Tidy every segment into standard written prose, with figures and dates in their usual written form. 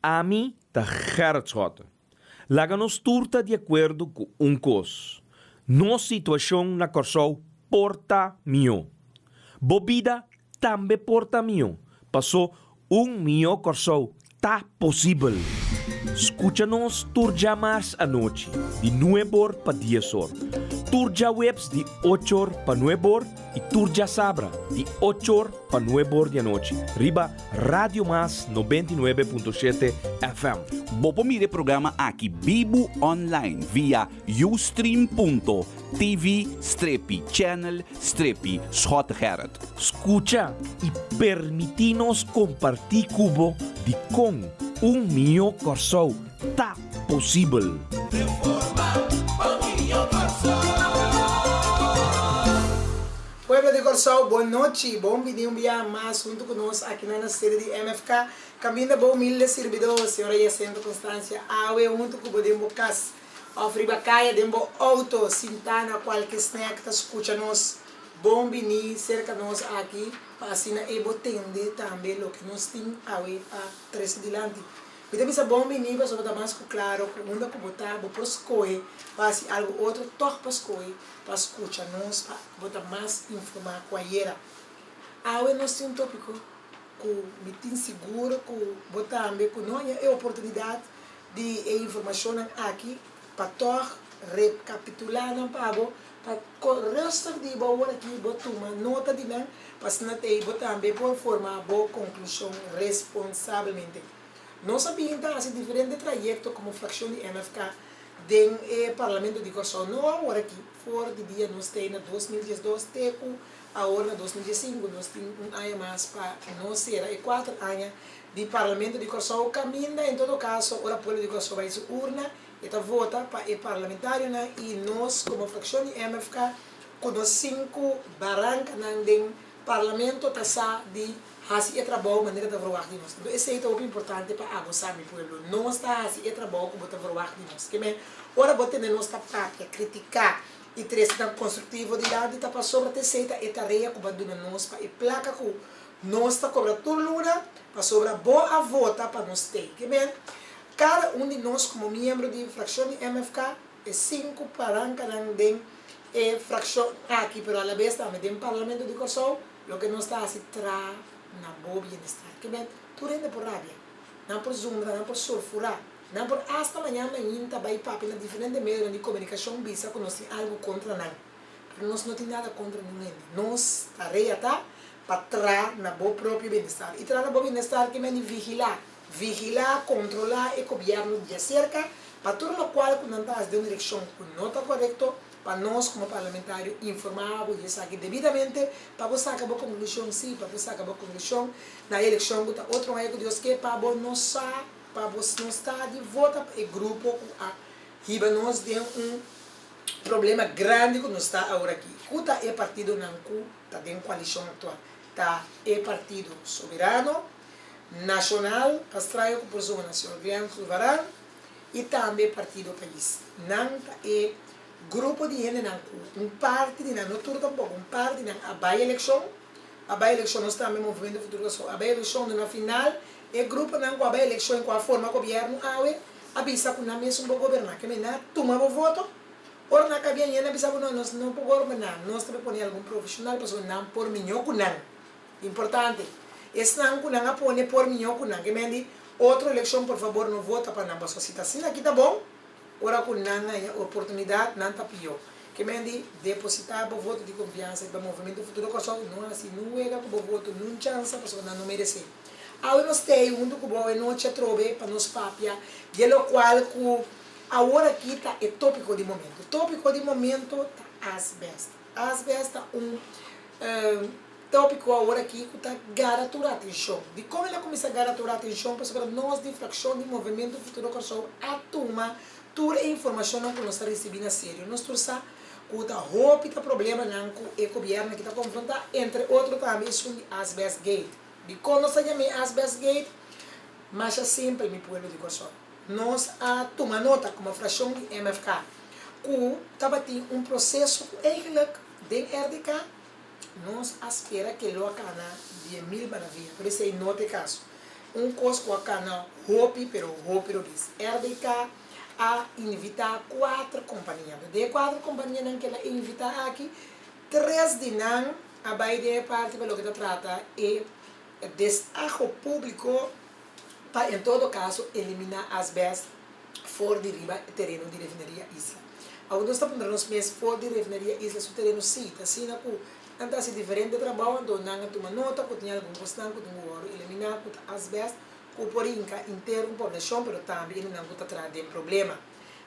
Ami ta Gerrit Schotte. Laga nos tur ta di akuerdo ku un kos, nos situashon na Kòrsou por ta mihó. Bo bida tambe por ta mihó, pasó un mihó Kòrsou ta posibel. Skucha nos tur djamars anochi di nuebor pa diesor, tur djaweps di ochor pa nuebor i tur djasabra di ochor pa nuebor di anochi riba Radio Mas 99.7 FM. Bo por mira e programa aki bibu online via ustream.tv strepi channel strepi Schottegerrit. Skucha i permití nos kompartí ku bo dikon un mihó Kòrsou ta posibel. Pueblo di Kòrsou, bon nochi! Bon bini un bia mas huntu ku nos akinan na sede di MFK, kaminda bo humilde sirbidó, señora Jacinto Constancia, awe huntu ku bo den bo kas òf riba kaya den bo outo, sintá na kualke snack ta skucha nos. Bon bini serka nos aki pa asina e bo tende tambe loke nos tin awe pa trese dilanti. Mi ta bisa bon bini pasobra ta mas ku klaro ku unda ku bo ta bo por skohe pa hasi algu otro, tòg pa skohe pa skucha nos pa bo ta mas informá ku ayera. Awe nos tin un tópiko ku mi tin sigur ku bo tambe ku no haña e oportunidat di e informashonnan aki pa tòg rekapitulá nan pa bo pa rùstig di bo awor aki bo tuma nota di nan pa asina t'ei bo tambe por forma bo konklushon responsabelmente. Nos a bin ta hasi diferente trayekto komo frakshon di MFK den e Parlamento di Kòrsou. No awor aki, for di dia nos tei na 2012 te ku awor na 2015, nos tin un aña mas pa nos sera e kuater aña di Parlamento di Kòrsou kaminda en todo kaso ora pueblo di Kòrsou bai su urna e ta vota pa e parlamentarionan i nos komo frakshon di MFK ku nos sinku barankanan den Parlamento ta sa di hasi e trabou manera ta verwagt di nos. Anto esei ta hopi importante pa abo sa, mi pueblo. Nos ta hasi e trabou ku bo ta verwagt di nos. Ke men, ora bo tende nos ta papia, kritiká i trese nan konstruktivo dilanti, ta pasobra ta esei ta e tarea ku bo a duna nos pa e plaka ku nos ta kobra tur luna, pasobra bo a vota pa nos tei. Ke men, kada un di nos komo miembro di frakshon di MFK, E sinku palankanan den e frakshon aki, pero alabes tambe den Parlamento di Kòrsou, loke nos ta hasi traha na bo bienestar. Ke men, tur hende por rabia, nan por zundra, nan por surfurá, nan por asta mañana mainta bai papia na diferente medionan di komunikashon bisa ku nos tin algu kontra nan. Pero nos no tin nada kontra niun hende. Nos tarea ta pa traha na bo propio bienestar. I traha na bo bienestar ke men di vigilá. Vigilá, kontrolá e gobièrnu di aserka pa tur lokual ku nan ta hasi den un direkshon ku no ta korekto, pa nos komo parlamentario informá bo di esaki debidamente pa bo saka bo konklushon, sí, pa bo saka bo konklushon na e elekshon ku ta otro aña ku Dios ke, pa bo no sa, pa bo no sta di vota pa e grupo ku a hiba nos den un problema grandi ku nos ta aworakí, ku ta e partidonan ku ta den koalishon aktual, ta e Partido Soberano. Nashonal pa straño ku por zona señor Glenn Sulvaran i tambe Partido Pais. Nan ta e grupo di hendenan ku un parti di nan, no tur tampoko, un parti di nan a bai elekshon, a bai elekshon, nos tambe Movimento Futuro Kòrsou a bai elekshon, duna final e gruponan ku a bai elekshon i ku a forma gobièrnu awe a bisa ku nan mes un por goberná. Ke men nan a tuma bo voto, ora nan a kabia ñe nan a bisa bo no, nos no por gorberná, nos ta pone algun profeshonal pasobra nan por miñó ku nan. Importante, Esnan ku nan a pone por mihó ku nan ke men di otro elekshon por fabor no vota pa nan pasobra si ta asina aki ta bon ora ku nan haña oportunidat nan ta pió ke men di depositá bo voto di konfiansa riba Movemento Futuro Kòrsou no hasi nun wega ku bo voto nun chansa pasobra nan no meresé. Awe nos tei huntu ku bo awe nochi atrobe pa nos papia di e lokual ku awor aki ta e tópiko di momento. Tópiko di momento ta asbèst. Asbèst ta un Tópiko awor aki ku ta gara tur atenshon. Dikon el a kuminsá gara tur atenshon? Pasobra nos di frakshon di Movementu Futuro Kòrsou a tuma tur e informashonnan ku nos a risibí na serio. Nos tur sa ku ta hopi ta problemanan ku e gobièrnu aki ta konfrontá, entre otro tambe esun di Asbest Gate. Dikon nos a yam'é Asbest Gate? Masha simpel, mi pueblo di Kòrsou. Nos a tuma nota komo frakshon di MFK ku tabatin un proseso ku eigentlik den RDK, Nos a spera ke lo a kana die mil maravia, pero esei no ta e kaso. Un kos ku a kana hopi pero hopi robes. RDK a invitá kuater kompania. Den e kuater kompanianan ku el a invitá aki, tres di nan a bai den e parti pa loke ta trata e desaho públiko pa en todo kaso eliminá asbèst for di riba e tereno di Refineria Isla. Awor nos ta puntra nos mes, for di Refineria Isla su tereno sí ta asina ku nan ta hasi diferente trabou, anto nan a tuma nota ku tin algun kosnan ku tin ku wòrdu eliminá ku ta asbèst ku por hinka inter un poblashon pero tambe hendenan ku ta traha den problema.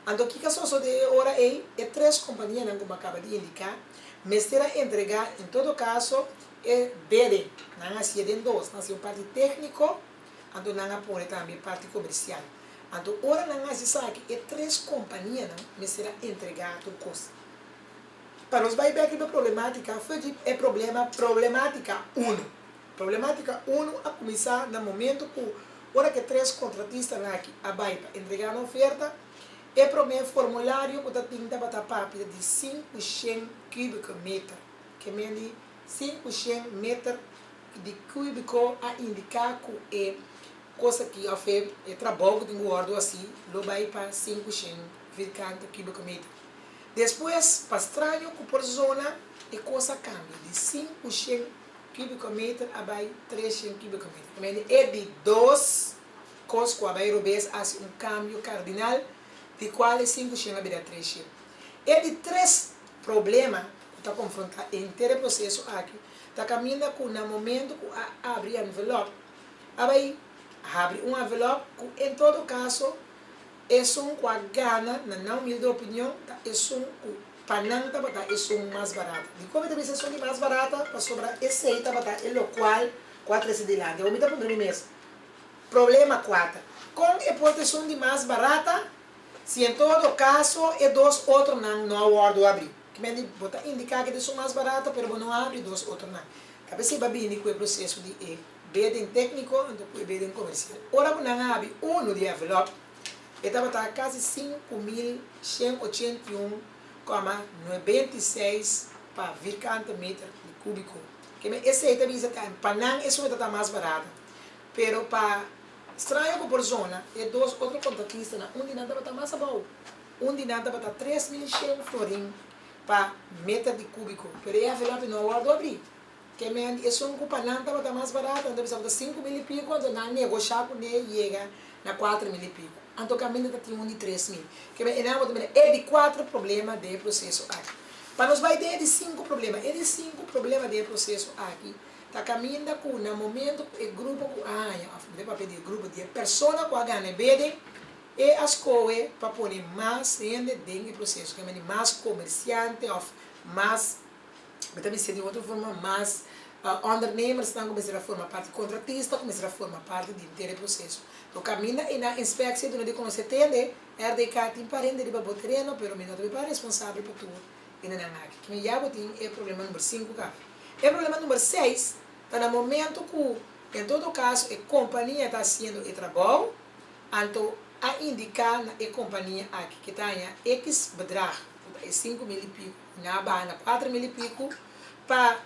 Anto kiko a sosodé e ora ei? E tres kompanianan ku mi a kaba di indiká mester a entregá en todo kaso e bede. Nan a hasié den dos, nan hasi un parti tékniko anto nan a pone tambe e parti komersial. Anto ora nan hasi esaki e tres kompanianan mester a entregá tur kos. Pa nos bai bek riba e problematika, for di e problema problematika unu. Problematika unu a kuminsá na momento ku ora ku e tres kontratistanan aki a bai pa entregá nan oferta, e promé formulario ku ta tin tabata papia di 500 kubiko meter, ke men di 500 meter di kubiko a indiká ku e kos aki òf e trabou ku tin ku wòrdu hasí lo bai pa 500 virkante kubiko meter. Despues, pa straño ku por zona, e kos a kambia di 500 kubiko meter a bai 300 kubiko meter. Ta mende e di dos kos ku a bai robes hasi un kambio kardinal di kual e 500 a bira 300. E di tres problema ku ta konfrontá henter e proseso aki ta kaminda ku na momento ku a abri envelòp a bai habri un envelòp ku en todo kaso Esun ku a gana, na nan humilde opinion, ta esun ku pa nan tabata esun mas barata. Dikon mi ta bisa esun di mas barata? Pasobra esei tabata e lokual ku a trese dilanti. Awor mi ta puntra mi mes, Problema kuater, Kon e por ta esun di mas barata si en todo kaso e dos otronan no a wòrdu abrí? Kimen di bo ta indiká ku e ta esun mas barata pero bo no a abri dos otronan. Ta p'esei bo a bini ku e proseso di e beden tékniko anto ku e beden komersial. Ora ku nan a habri unu di envelòp, e tabata kasi 5181,96 pa virkante meter di kúbiko. Keme esei ta bisa ta pa nan esun e ta mas barata. Pero pa straño ku por zona, e dos otro kontratistanan, un di nan tabata mas abou. Un di nan tabata 3100 florin pa meter di kúbiko, pero e envelòp no a wòrdu abrí. Ke men di esun ku pa nan tabata mas barato, nan ta bisa ku ta 5000 i piko, anto nan negoshá kuné yega na 4000 i piko. Anto kaminda ta tin un di 3000. Ke men enan bo ta mira e di kuater problema den e proseso aki. Pa nos bai den e di sinku problema, e di sinku problema den e proseso aki ta kaminda ku na momento ku e grupo ku a haña, òf mi ta papia di e grupo, di e persona ku a gana e bede, e a skohe pa pone mas hende den e proseso, ke men di mas komersiante òf mas Mi ta bisa di otro forma mas ondernemersnan ku mester a forma parti, kontratista ku mester a forma parti di henter e proseso. Lo kaminda ei nan inspeksie duna di konosé tende, RDK tin parente riba bo tereno pero mi no ta pa responsabel pa tur hendenan aki. Kimen ya bo tin e problema number sinku kaba. E problema number seis ta na momento ku en todo kaso e kompania ta hasiendo e trabou, anto a indiká na e kompania aki ke ta haña ekis bedrag, ku ta e 5000 i piku, Na baha na 4000 i piku pa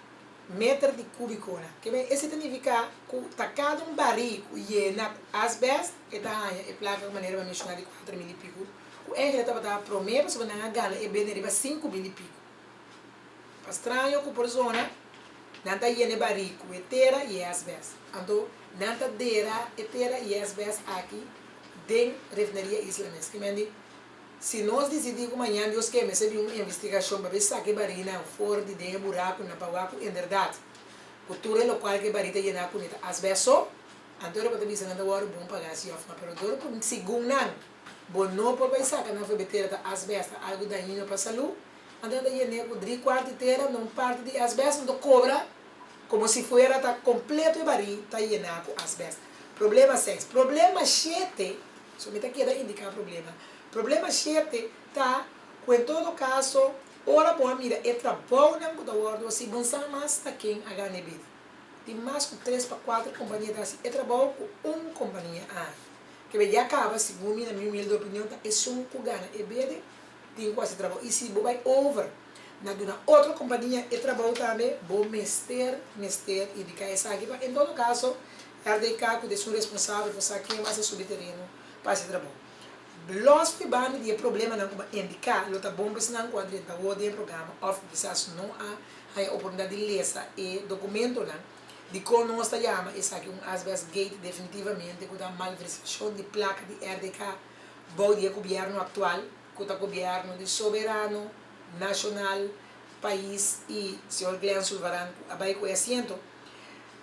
meter di kubikonan. Ke men esei ta nifiká ku ta kada un barí ku yena ku asbèst e ta haña e plaka ku manera bo a menshoná di 4000 i piku, ku eigentlik tabata promé pasobra nan a gana e bende riba 5000 i piku. Pa straño ku por zona, nan ta yena e barí ku e tera i e asbèst. Anto nan ta dera e tera i e asbèst aki den Refineria Isla mes. Ke men di Si nos disidí ku mañan Dios ke mester bin un investigashon pa bin saka e barinan for di den e burakunan pa wak ku enderdat ku tur e lokual ku e bari ta yená kuné ta asbèst so, anto bo ta bisa nan ta wòrdu bon pagá si òf no. Pero dor ku segun nan bo no por bai saka nan for e tera ta asbèst ta algu dañino pa salú, anto nan ta yené ku dri kuart di tera na un parti di asbèst nan ta kobra komo si fuera ta kompleto e bari ta yená ku asbèst. Problema seis. Problema shete. So mi ta keda indiká problema. Problema shete ta ku en todo kaso ora bo a mira e trabounan ku ta wòrdu hasi bon sa mas ta ken a gana e bida. Tin mas ku tres pa kuater kompania ta hasi e trabou ku un kompania a haña. Kebe ya kaba segun mi na mi humilde opinion ta esun ku gana e bede tin ku hasi trabou i si bo bai over na duna otro kompania e trabou tambe bo mester mester indiká esaki pa en todo kaso. RDK ku ta esun responsabel por sa ken mas a subi tereno pa hasi trabou. Lòs di banda di e problemanan ku bo a indiká, lo ta bon pa esnan ku a drenta awor den e programa òf ku kisas no a haña oportunidat di lesa e dokumentonan, dikon nos ta yama esaki un asbest gate definitivamente ku ta malversashon di plaka di RDK bou di e gobièrnu aktual ku ta gobièrnu di Soberano Nashonal Pais i señor Glenn Sulvaran ku a bai ku e asiento.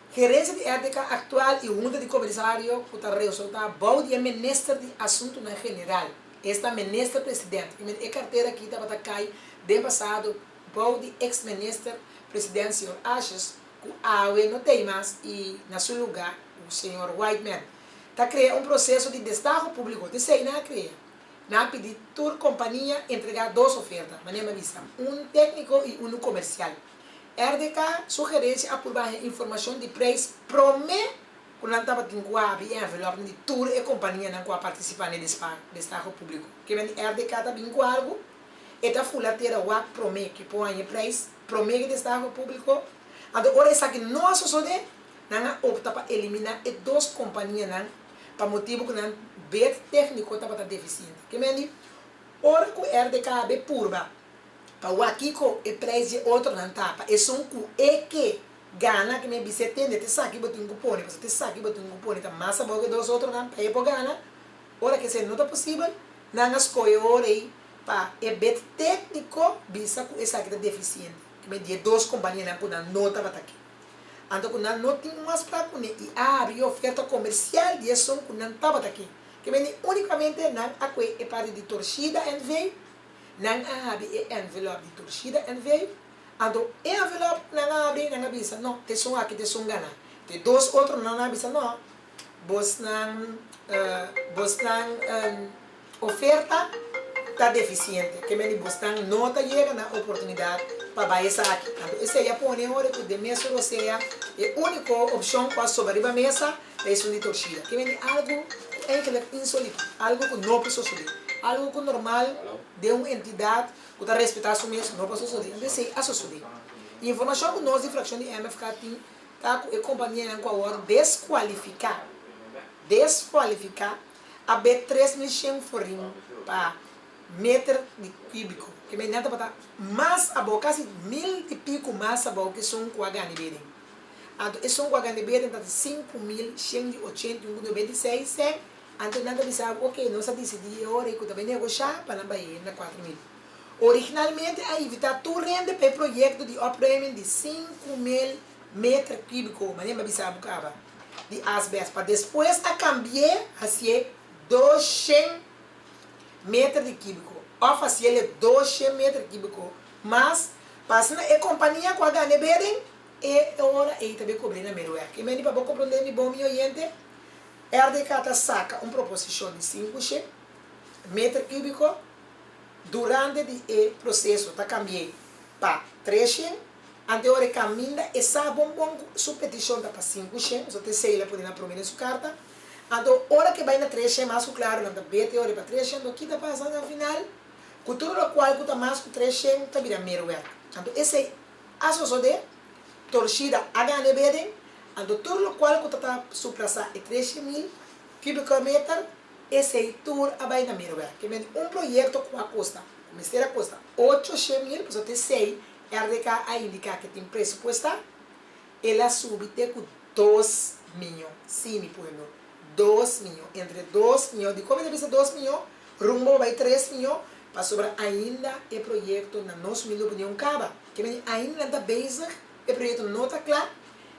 Gerencia di RDK actual y Hunta di Comisario cu ta resulta bou di e Minister di Asuntonan General, esta Minister President. I e cartera aki tabata cay den pasado bou di ex Minister President señor Asjes cu awe no t'ey mas y na su luga cu señor Whiteman. Ta crea un proceso di destaho publico, t'esey nan a crea. Nan a pidi tur compania entrega dos oferta, manera mi a bisa, un tecnico y uno comercial. RDK su gerencia a purba haña informacion di prijs prome cu nan tabatin cu habri e envelopnan di tur e companianan cu a participa n'e destaho publico. Kimen di RDK ta bin cu algo, e ta fula tera wak prome cu por haña e prijs prome cu e destaho publico. Anto ora esaki no a sosode, nan a opta pa elimina e dos companianan pa motibo cu nan bed tecnico tabata deficiente. Kimen di ora cu RDK a be purba Pa wak kiko e prijs dje otronan ta, pa esun ku e ke gana ke mi a bis'é tende te saki bo tin ku pone, pasobra te saki bo tin ku pone ta mas abou ke dos otronan pa e por gana. Ora ke esei no ta posibel, nan a skohe ora ei pa e bet tékniko bisa ku esaki ta defisiente, ke mi di e dos kompanianan ku nan no tabata ke. Anto ku nan no tin un afsprak kuné i a habri e oferta komersial di esun ku nan tabata ke. Ke mi di únikamente nan a kue e parti di Torshida NV. Nan a habri e envelop di Turshida NV. Anto e envelop ku nan a habri, nan a bisa, No, t'esun aki t'esun gana. T'e dos otronan nan a bisa, No, bosnan, bosnan oferta ta defisiente. Ke men di bosnan no ta yega na oportunidat pa bai esaki. Anto esei a pone ora ku den mesun rosea e úniko opshon ku a sobra riba mesa ta esun di Turshida. Ke men di algu ku eigenlijk insolito, algu ku no por sosodé, algu ku normal den un entidat ku ta respetá su mes no por sosodé. Anto esei a sosodé. Informashon ku nos di frakshon di MFK tin ta ku e kompanianan ku a wòrdu deskualifiká, deskualifiká, a bet 3100 forin pa meter di kíbiko. Ke men nan tabata mas abou, kasi mil i piku mas abou ku esun ku a gana e beden. Anto esun ku a gana e beden ta di 5181 ku 96 sèn. Anto nan ta bisa bo, oke, nos a disidí e ora ei ku ta bai negoshá pa nan bai na 4000. Originalmente a invitá tur hende pa e proyekto di opruiming di 5000 meter kíbiko, manera mi a bisa bo kaba, di asbèst, pa despues a kambi'é hasié 200 meter di kíbiko òf hasié 200 meter kíbiko mas, pa asina e kompania ku a gana e beden E ora ei ta bay cobr'é na meruek. E meni pa bo comprendé mi bon mi oyente, RDK ta saca un proposicion di 500 meter cubico, durante di e proceso ta cambi'é pa 300, ante ora e caminda e sa bon bon cu su peticion ta pa 500, so t'esey el a pone na prome den su carta, anto ora cu e bay na 300 mas cu claro nan ta bete ora e pa 300, anto ki ta pasa na final? Cu tur locual cu ta mas cu 300 ta bira meruek. Anto esey A sosodé, Torshida a gana e beden, anto tur lokual ku ta ta suprasá e 13,000 kubiko meter, esei tur a bai na Meerwerk. Ke mende un proyekto ku a kosta, ku mester a kosta 800,000, pasobra te esei RDK a indiká ke tin presupuestá, el a subi te ku 2 miyon. Sí, mi pueblo, 2 miyon. Entre 2 miyon, dikon mi ta bisa 2 miyon? Rumbo pa bai 3 miyon, pasobra ainda e proyekto na nos humilde opinion kaba. Ke mende ainda nan ta bezig, e proyekto no ta kla,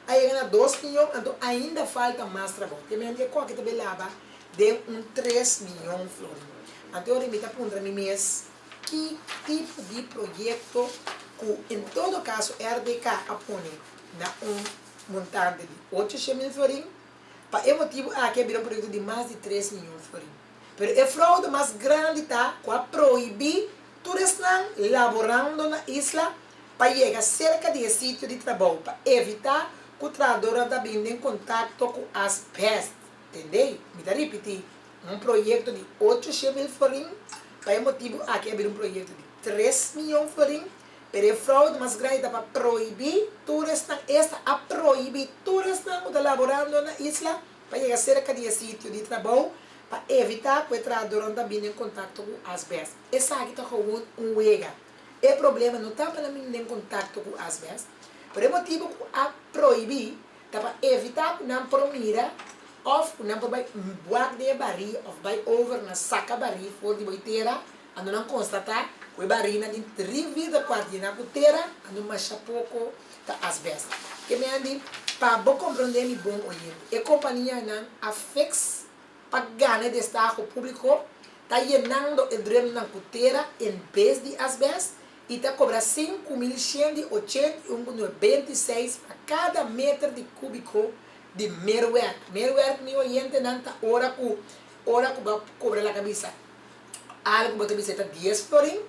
a yega na 2 miyon, anto ainda falta mas trabou. Ke mende e koki ta bay laba den un 3 miyon florin. Anto ora mi ta puntra mi mes ki tipo di proyekto ku en todo kaso RDK a pone na un montante di 800,000 florin, pa e motibu aki a bira un proyekto di mas di 3 miyon florin. Pero e fraude mas grandi ta ku a prohibí tur esnan laborando na isla pa yega serka di e sitio di trabou pa evitá ku trahadornan ta bin den kontakto ku asbèst. Tendé? Mi ta ripití, un proyekto di 800,000 florin, pa e motibu aki a bira un proyekto di 3 miyon florin. Pero e fraude mas grandi ta pa prohibí tur esnan, esta a prohibí tur esnan ku ta laborando na isla pa yega serka di e sitio di trabou pa evitá ku e trahadornan ta bini en kontakto ku asbèst. Esaki ta gewoon un wega. E problema no ta pa nan bini den kontakto ku asbèst, pero e motibu ku a prohibí ta pa evitá ku nan por mira òf ku nan por bai wak den e barí òf bai over na saka barí for di bo e tera. Anto nan konstatá ku e barina tin tri vida kuart yená ku tera, anto masha poko ta asbèst. Ke men di, Pa bo komprondé mi bon oyente, e kompanianan a fix pa gana e destaho públiko ta yenando e drumnan ku tera en bes di asbèst i ta kobra 5181,96 pa kada meter di kúbiko di meerwerk. Meerwerk, mi oyentenan, ta ora ku ora ku bo kobra laga bisa. Algu bo ta bisa e ta dies florin,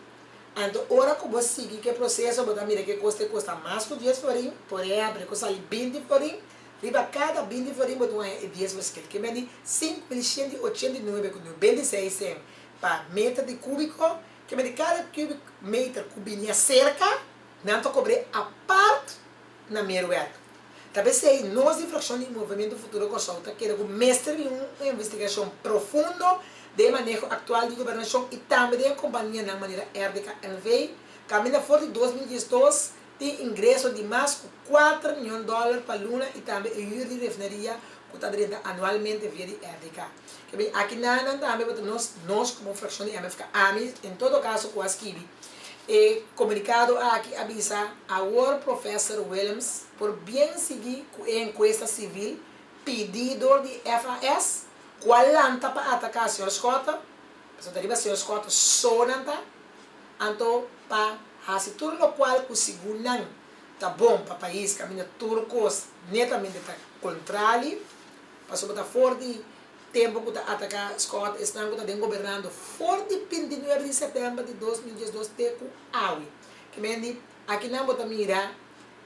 anto ora ku bo sigui ku e proseso bo ta mira ku e kos ta kosta mas ku dies florin, por ehèmpel e kos sali binti florin, riba kada binti florin bo ta haña e dies verschil, ke men di 5189 ku 96 sèn pa meter di kúbiko, ke men di kada kubik meter ku bini aserka nan ta kobr'é apart na meerwerk. Ta p'esei nos di frakshon di Movementu Futuro Kòrsou ta kere ku mester bin un investigashon profundo den e maneho aktual di gobernashon i tambe den e kompanianan manera RDK NV. kaminda for di 2012 tin ingreso di mas ku kuater mion dòler pa luna i tambe e hür di refineria ku ta drenta anualmente via di RDK. Ke bin aki nan tambe bo ta nos nos komo frakshon di MFK ami en todo kaso ku a skibi E komunikado aki a bisa, Awor Professor Willems por bien sigui ku e enkuesta sivil pidí dor di FAS ku a lanta pa ataká señor Schotte, pasobra ta riba señor Schotte so nan ta, anto pa hasi tur lokual ku segun nan ta bon pa pais kaminda tur kos netamente ta kontrali, pasobra ta for di Tempu ku ta ataká Scott esnan ku ta den gobernando for di 29 di sètèmber di 2012 te ku awe. Ke men di, akinan bo ta mira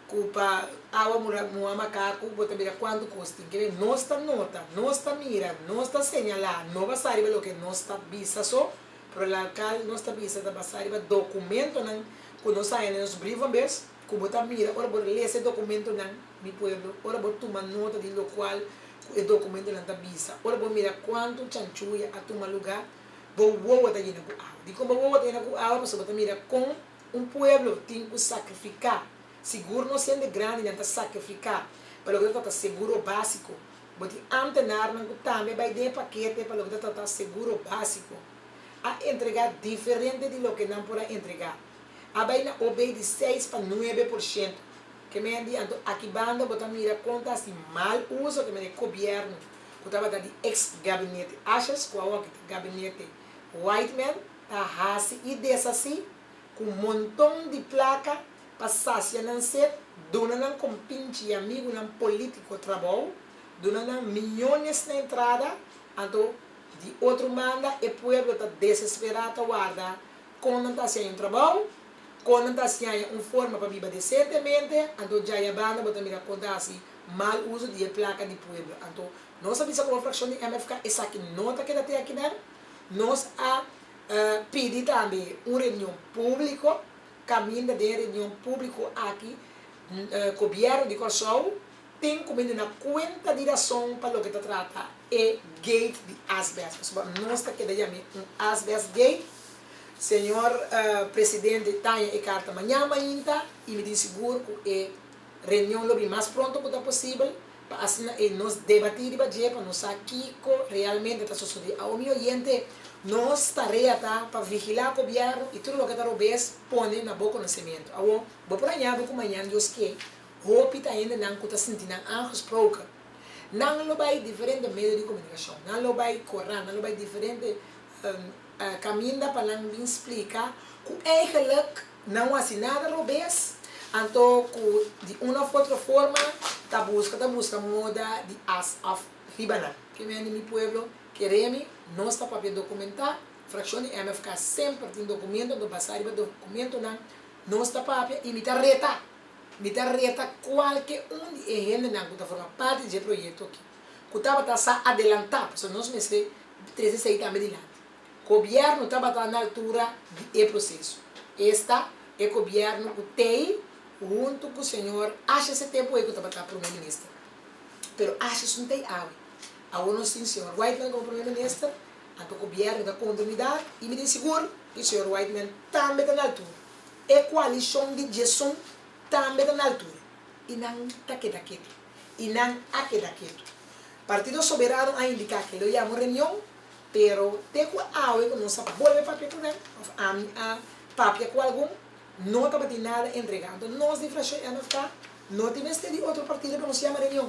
ku pa awa mura muha makaku bo ta mira kuantu kos tin. Ke men nos ta nota, nos ta mira, nos ta señalá, no basá riba loke nos ta bisa so, pero lakal nos ta bisa ta basá riba dokumentonan ku nos haña den nos brievenbus ku bo ta mira ora bo lesa e dokumentonan, mi pueblo, ora bo tuma nota di lokual ku e dokumentonan ta bisa. Ora bo mira kuantu chanchuya a tuma lugá, bo wowo ta yena ku awa. Dikon bo wowo ta yena ku awa? Pasobra bo ta mira kon un pueblo tin ku sakrifiká. Sigur nos hende grandinan ta sakrifiká pa loke ta trata seguro básiko. Bo tin ámtenarnan ku tambe bai den e pakete pa loke ta trata seguro básiko. A entregá diferente di loke nan por a entregá. A bai na OB di seis pa 9%. Ke men di anto aki banda bo ta mira kon ta hasi mal uso ke men e gobièrnu ku tabata di ex gabinete Asjes ku awor ki ta gabinete Whiteman ta hasi i deshasi ku monton di plaka pa sasia nan set duna nan kompinchi i amigunan politiko trabou duna nan miyones na entrada anto di otro banda e pueblo ta desesperá ta warda kon nan ta hasi un trabou. Kon nan ta hasi haña un forma pa biba desentemente, anto djaya banda bo ta mira kon ta hasi mal uso di e plaka di pueblo. Anto nos a bisa komo frakshon di MFK esaki no ta keda te akinan. Nos a pidi tambe un reunion públiko, kaminda den e reunion públiko aki gobièrnu di Kòrsou tin ku bin duna kuenta di rason pa loke ta trata e gate di asbest. Pasobra nos ta keda yam'é un asbest gate. Señor Presidente taña e karta mañan mainta i mi tin sigur ku e reunion lo bin mas pronto ku ta posibel pa asina e nos debatí riba dje pa nos sa kiko realmente ta sosodé. Awor mi oyente, nos tarea ta pa vigilá gobièrnu i tur loke ta robes pone na bo konosementu. Awor, bo por haña bo ku mañan Dios ke, hopi ta hendenan ku ta sinti nan aangesproken. Nan lo bai diferente medio di komunikashon, nan lo bai korant, nan lo bai diferente Kaminda pa nan bin splika ku eigenlijk nan no hasi nada robes, anto ku di un of otro forma ta buska ta buska moda di as of riba nan. Ke men di mi pueblo, kere mi, nos ta papia dokumentá, frakshon di MFK semper tin dokumento, anto basá riba dokumentonan nos ta papia i mi ta reta, mi ta reta kualke un di e hendenan ku ta forma parti dje proyekto aki, ku tabata sa adelantá, pasobra nos mester trese esei tambe dilanti. Gobièrnu tabata na altura di e proseso. Esta, E gobièrnu ku t'ei huntu ku señor Asjes e tempu ei ku tabata prome minister. Pero Asjes no t'ei awe. Awor nos tin señor Whiteman komo prome minister, anto gobièrnu ta kontinuidat i mi tin sigur ku señor Whiteman tambe ta na altura. E koalishon di Djesun tambe ta na altura i nan ta keda ketu. I nan a keda ketu. Partido Soberano a indiká ke lo yama un reunion Pero te ku awe ku nos a bolbe papia ku nan, òf ami a papia ku algun, no tabatin nada entregá. Anto nos di Fraccion MFK no tin mester di otro partido pa nos yama reunion.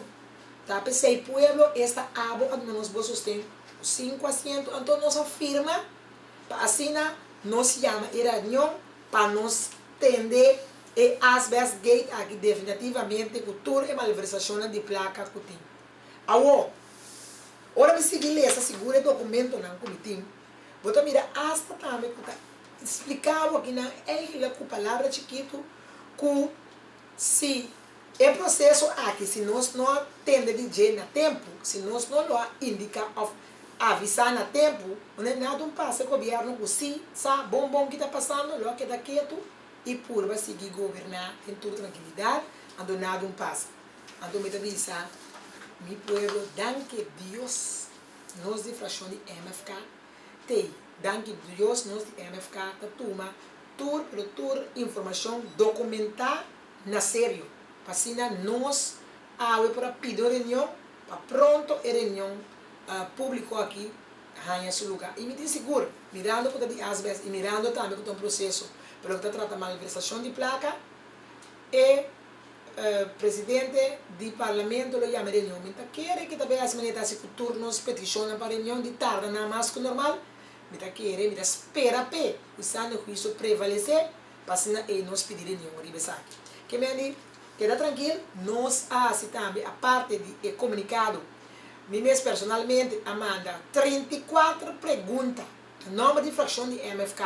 Ta p'esei pueblo esta abo a duna nos bo sosten ku sinku asiento, anto nos a firma pa asina nos yama e reunion pa nos tende e asbest gate aki definitivamente ku tur e malversashonnan di plaka ku tin. Awor, ora mi sigui lesa sigur e dokumentonan ku mi tin, bo ta mira asta tambe ku ta splika bo akinan eigentlik ku palabra chikitu ku si e proseso aki si nos no a tende di dje na tempu, si nos no lo a indiká òf avisá na tempu, no nada un pasa e gobièrnu ku si sa bon bon ki ta pasando lo a keda ketu i purba sigui goberná den tur trankilidat, anto nada un pasa. Anto mi ta bisa mi pueblo danki Dios nos di fraccion di MFK tey danki Dios nos di MFK ta tuma tur pero tur informacion documenta na serio pa asina nos awe por a pidi un reunion pa pronto e reunion publico aki haña su lugar y mi tin sigur mirando cu ta di asbest y mirando tambe cu ta un proceso pero loke ta trata malversacion di placa e Presidente di Parlamento lo yama e reunion. Mi ta kere ke ta bay hasi manera ta hasi ku tur nos petishonnan pa reunion di tarda nan mas ku normal. Mi ta kere, mi ta spera p'e ku sano huisio prevalesé pa asina ei nos pidi reunion riba esaki. Ke men di, keda trankil, nos a hasi tambe aparte di e komunikado. Mi mes personalmente a manda 34 pregunta na nòmber di frakshon di MFK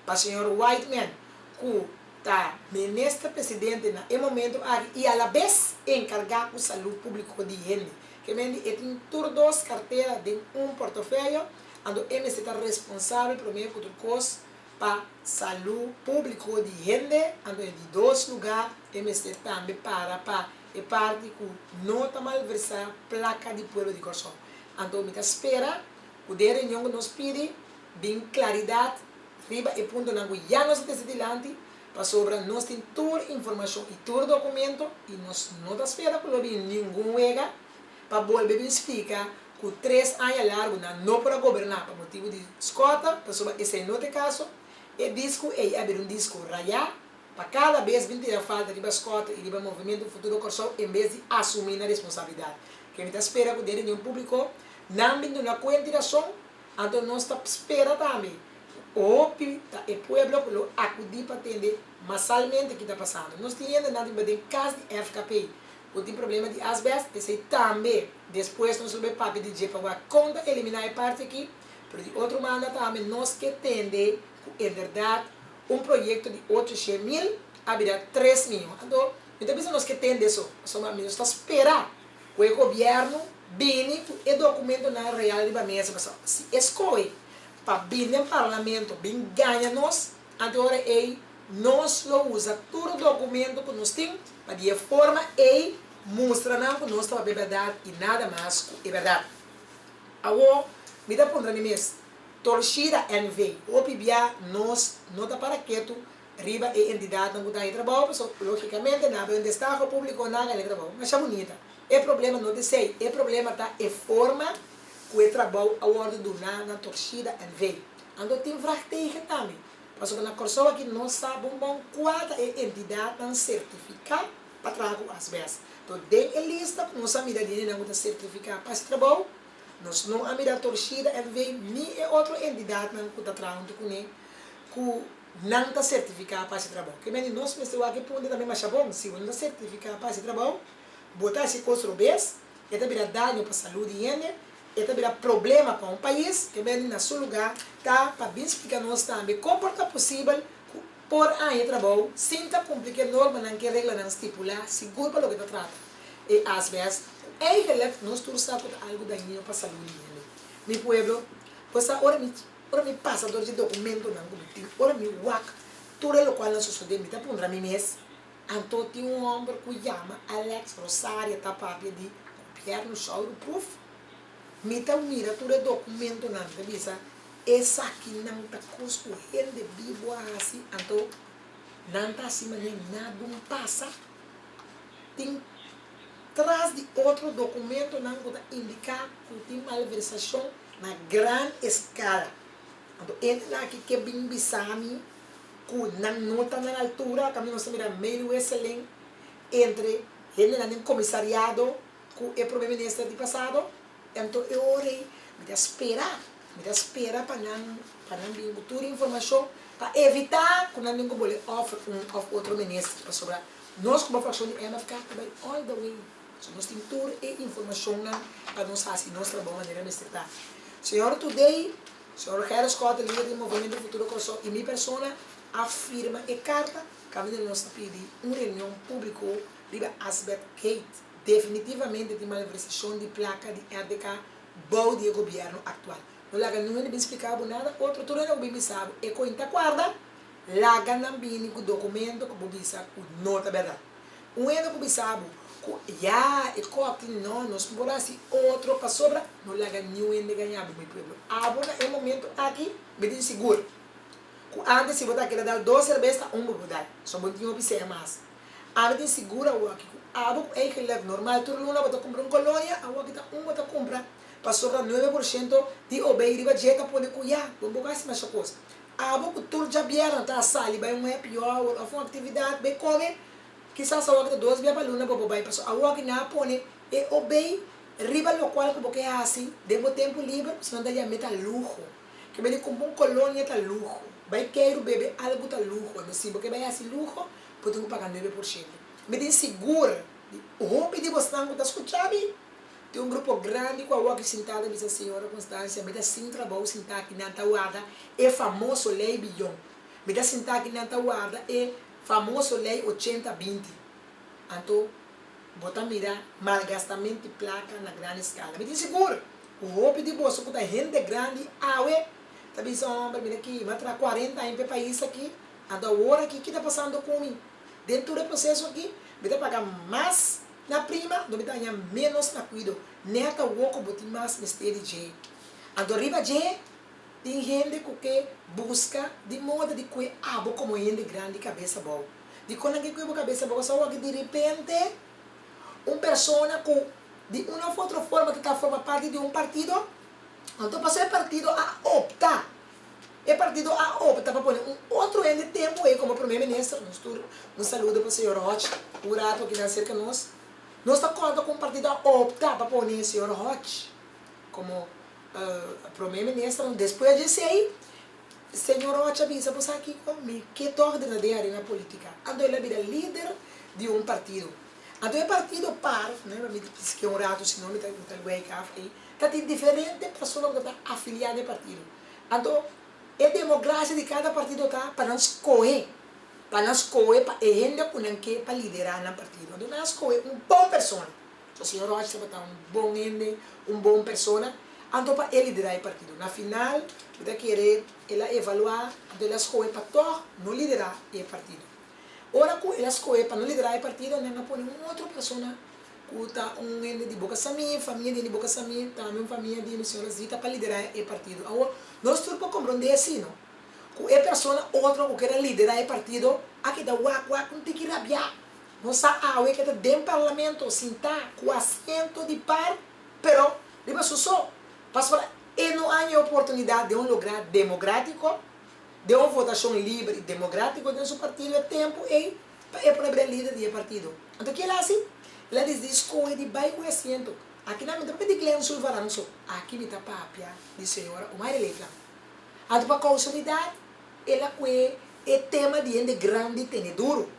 pa señor Whiteman ku ta Minister Presidente na e momento aki y alabes encarga cu salud publico di hende. Ke men di e tin tur dos cartera den un portofeyo, anto e mester ta responsabel prome cu tur cos pa salud publico di hende, anto e di dos lugar e mester tambe para pa e parti cu no ta malversa placa di pueblo di Corsou. Anto mi ta spera cu den reunion cu nos pidi bin claridad Riba e puntonan ku ya nos a trese dilanti, pasobra nos tin tur informashon i tur dokumento i nos no ta spera ku lo bin ningun wega pa bolbe bin splika ku tres aña largu nan no por a goberná pa motibu di Schotte, pasobra esei no ta e kaso. E disku ei a bira un disku rayá pa kada bes bin tira falta riba Schotte i riba Movimiento Futuro Kòrsou en bes di asumí nan responsabilidat. Ke mi ta spera ku den reunion públiko nan bin duna kuenta i rason. Anto nos ta spera tambe ku hopi ta e pueblo ku lo akudí pa tende masalmente ki ta pasando. Nos tin hendenan tin den kas di FKP ku tin problema di asbest, esei tambe despues nos lo bai papia di dje pa wak kon ta eliminá e parti aki, pero di otro banda tambe nos ke tende ku enberdat un proyekto di 800,000 a bira 3 mion. Anto mi ta bisa nos ke tende eso, pasobra mi nos ta spera ku e gobièrnu bini ku e dokumentonan real riba mesa pasobra si e skohe pa bini den parlamento bin gaña nos, anto e ora ei nos lo usa tur dokumento ku nos tin pa di e forma ei mustra nan ku nos ta papia bèrdat i nada mas ku e bèrdat. Awor mi ta puntra mi mes, Torshida NV, hopi bia nos no ta para ketu riba e entidatnan ku ta haña trabou, pasobra lógikamente nan a bai un destaho públiko, nan a gana e trabou. Masha bunita. E problema no ta esei, e problema ta e forma ku e trabou a wòrdu duná na Torshida NV. Anto tin vraagteken tambe, pasobra na Kòrsou aki no sa bon bon kua ta e entidatnan sertifiká pa traha ku asbèst. To den e lista ku nos a mira di hendenan ku ta sertifiká pa hasi trabou, nos no a mira Torshida NV ni e otro entidatnan ku ta traha huntu kuné ku nan ta sertifiká pa hasi trabou. Ke mende nos mester wak e punto tambe masha bon. Si bo no ta sertifiká pa hasi trabou, bo ta hasi kos robes, e ta bira daño pa salú di hende, e ta bira problema pa un pais. Ke mende na su lugá ta pa bin splika nos tambe kon por ta posibel ku por haña trabou sin ta kumpli ku e normanan ku e reglanan stipulá sigur pa loke ta trata e asbèst ku eigenlik nos tur sa ku ta algu dañino pa salú di hende. Mi pueblo, bo sa ora mi. Ora mi pasa dor dje dokumentonan ku mi tin, ora mi wak. Tur e lokual a sosodé, mi ta puntra mi mes, anto tin un hòmber ku yama Alex Rosaria ta papia di gobièrnu shouderproof? Mi ta mira tur e dokumentonan, mi ta bisa, esakinan ta kos ku hende bibu a hasi, anto nan ta hasi manera nada un pasa. Tin tras di otro dokumentonan ku ta indiká ku tin malversashon na gran eskala. Anto hendenan aki ke bin bisa mi ku nan no ta na altura, kaminda nos ta mira mailwisseling entre hendenan den komisariado ku e prome minister di pasado. Anto e ora ei mi ta spera, mi ta spera pa nan pa nan bin ku tur informashon pa evitá ku nan tin ku bole òf un òf otro minister pasobra nos komo frakshon di MFK ta bai all the way. So nos tin tur e informashonnan pa nos hasi nos trabou manera mester ta. Señor Today, señor Gerrit Schotte, lider di Movemento Futuro Kòrsou i mi persona a firma e karta kaminda nos ta pidi un reunion públiko riba Asbed Gate. Definitivamente tin malversashon di plaka di RDK bou di e gobièrnu aktual. No laga niun hende bin splika bo nada otro, tur hende ku bin bisa bo e koin ta kuarda, laga nan bini ku dokumento ku bo bisa ku no ta bèrdat. Un hende ku bisa bo ku ya e kòktin no, nos por hasi otro pasobra, no laga niun hende gaña bo mi pueblo. Abo na e momento aki mi tin sigur ku antes si bo ta keda dal dos serbes ta un bo por dal, so bo no tin hopi sea mas. Ami tin sigur awoki ku abo ku eigenlik normal tur luna bo ta kumpra un kolonia, awoki ta un bo ta kumpra pasobra 9% di obey riba dje ta pone ku ya bo no por hasi masha kos. Abo ku tur djabièrnè ta sali bai un happy hour òf un aktividat bai kome, kisas awoki ta dos bia pa luna bo por bai pasobra awoki nan a pone e obey riba lokual ku bo ke hasi den bo tempu liber pasobra nan ta yam'é ta luho. Ke bini kumpra un kolonia ta luho, bai keiru bebe algu ta luho, no si bo ke bai hasi luho bo tin ku paga 9%. Mi tin sigur di hopi di bosnan ku ta skucha mi, tin un grupo grandi ku a wòrdu sintá ta bisa Señora Constancia mi ta sin trabou sintá aki nan ta warda e famoso lei biyon, mi ta sintá aki nan ta warda e famoso lei 80 binti. Anto bo ta mira malgastament di plaka na gran eskala. Mi tin sigur ku hopi di boso ku ta hende grandi awe ta bisa homber mira aki mi a traha 40 aña pa e pais aki Anto awor aki ki ta pasando ku mi? Den tur e proseso aki mi ta paga mas na prima anto mi ta haña ménos na kuido. Nèt awor ku bo tin mas mester di dje. Anto riba dje tin hende ku ke buska di moda di kue abo komo hende grandi kabes abou. Dikon nan ke kue bo kabes abou? Pasobra awor aki direpente un persona ku di un òf otro forma ta ta forma parti di un partido, anto pasobra e partido a opta E partido a opta pa pone un otro hende tempu ei komo prome minister. Nos tur un saludo pa señor Hodge un rato akinan serka nos. Nos ta kòrda ku un partido a opta pa pone señor Hodge komo prome minister. Despues di esei señor Hodge a bisa bo sa kiko mi ke tòg drenta den arena politika. Anto el a bira lider di un partido. Anto e partido par, mi ta piske un rato sino mi ta wijk af ei, ta tin diferente persona ku ta afiliá na e partido. Anto e demokrasia di kada partido ta pa nan skohe, pa nan skohe pa e hende ku nan ke pa liderá nan partido. Anto nan a skohe un bon persona. So señor Hodge tabata un bon hende, un bon persona, anto pa e liderá e partido. Na final mi ta kere el a evaluá, anto el a skohe pa tòg no liderá e partido. Ora ku el a skohe pa no liderá e partido nan a pone un otro persona ku ta un hende di Boca Samí, famia di hende di Boca Samí, tambe un famia di mi señora Zita pa liderá e partido. Awor, nos tur por komprondé así, no? Ku e persona otro ku kier a liderá e partido a keda wak wak un tiki rabiá. Nos sa awe ke ta den parlamento sintá ku asiento di par, pero riba su so, pasobra e no haña e oportunidat den un lográ demokrátiko, den un votashon liber i demokrátiko den su partido e tempu ei, Pa e por a bira lider di e partido. Anto ki el a hasi? El a disidi skohe di bai ku e asiento. Aki nan mi ta papia di Glenn Sulvaran so. Aki mi ta papia di señora Omaire Leeflang. Anto pa kausalidat el a kue e tema di hende grandi tene duru.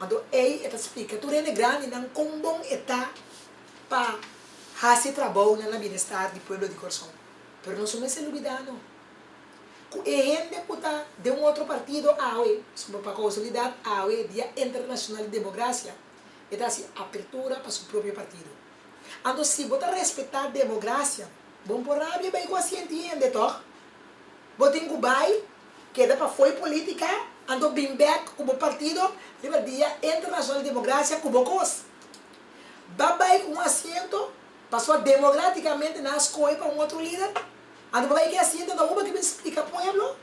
Anto ei e ta splika tur hende grandinan kon bon e ta pa hasi trabounan na bienestar di pueblo di Kòrsou. Pero nos no mester lubida no. Ku e hende ku ta den un otro partido awe, pasobra pa kausalidat awe Dia Internashonal di Demokrasia, e ta hasi apertura pa su propio partido. Anto si bo ta respetá demokrasia, bo no por rabia bai ku asienti hende tòg? Bo tin ku bai keda pafó e polítika, Anto bin bek ku bo partido riba Dia Internashonal di Demokrasia ku bo kos. Ba bai ku un asiento pasobra democraticamente nan a skohe pa un otro lider. Anto bo bai ku e asiento anto bo ke bin splika pueblo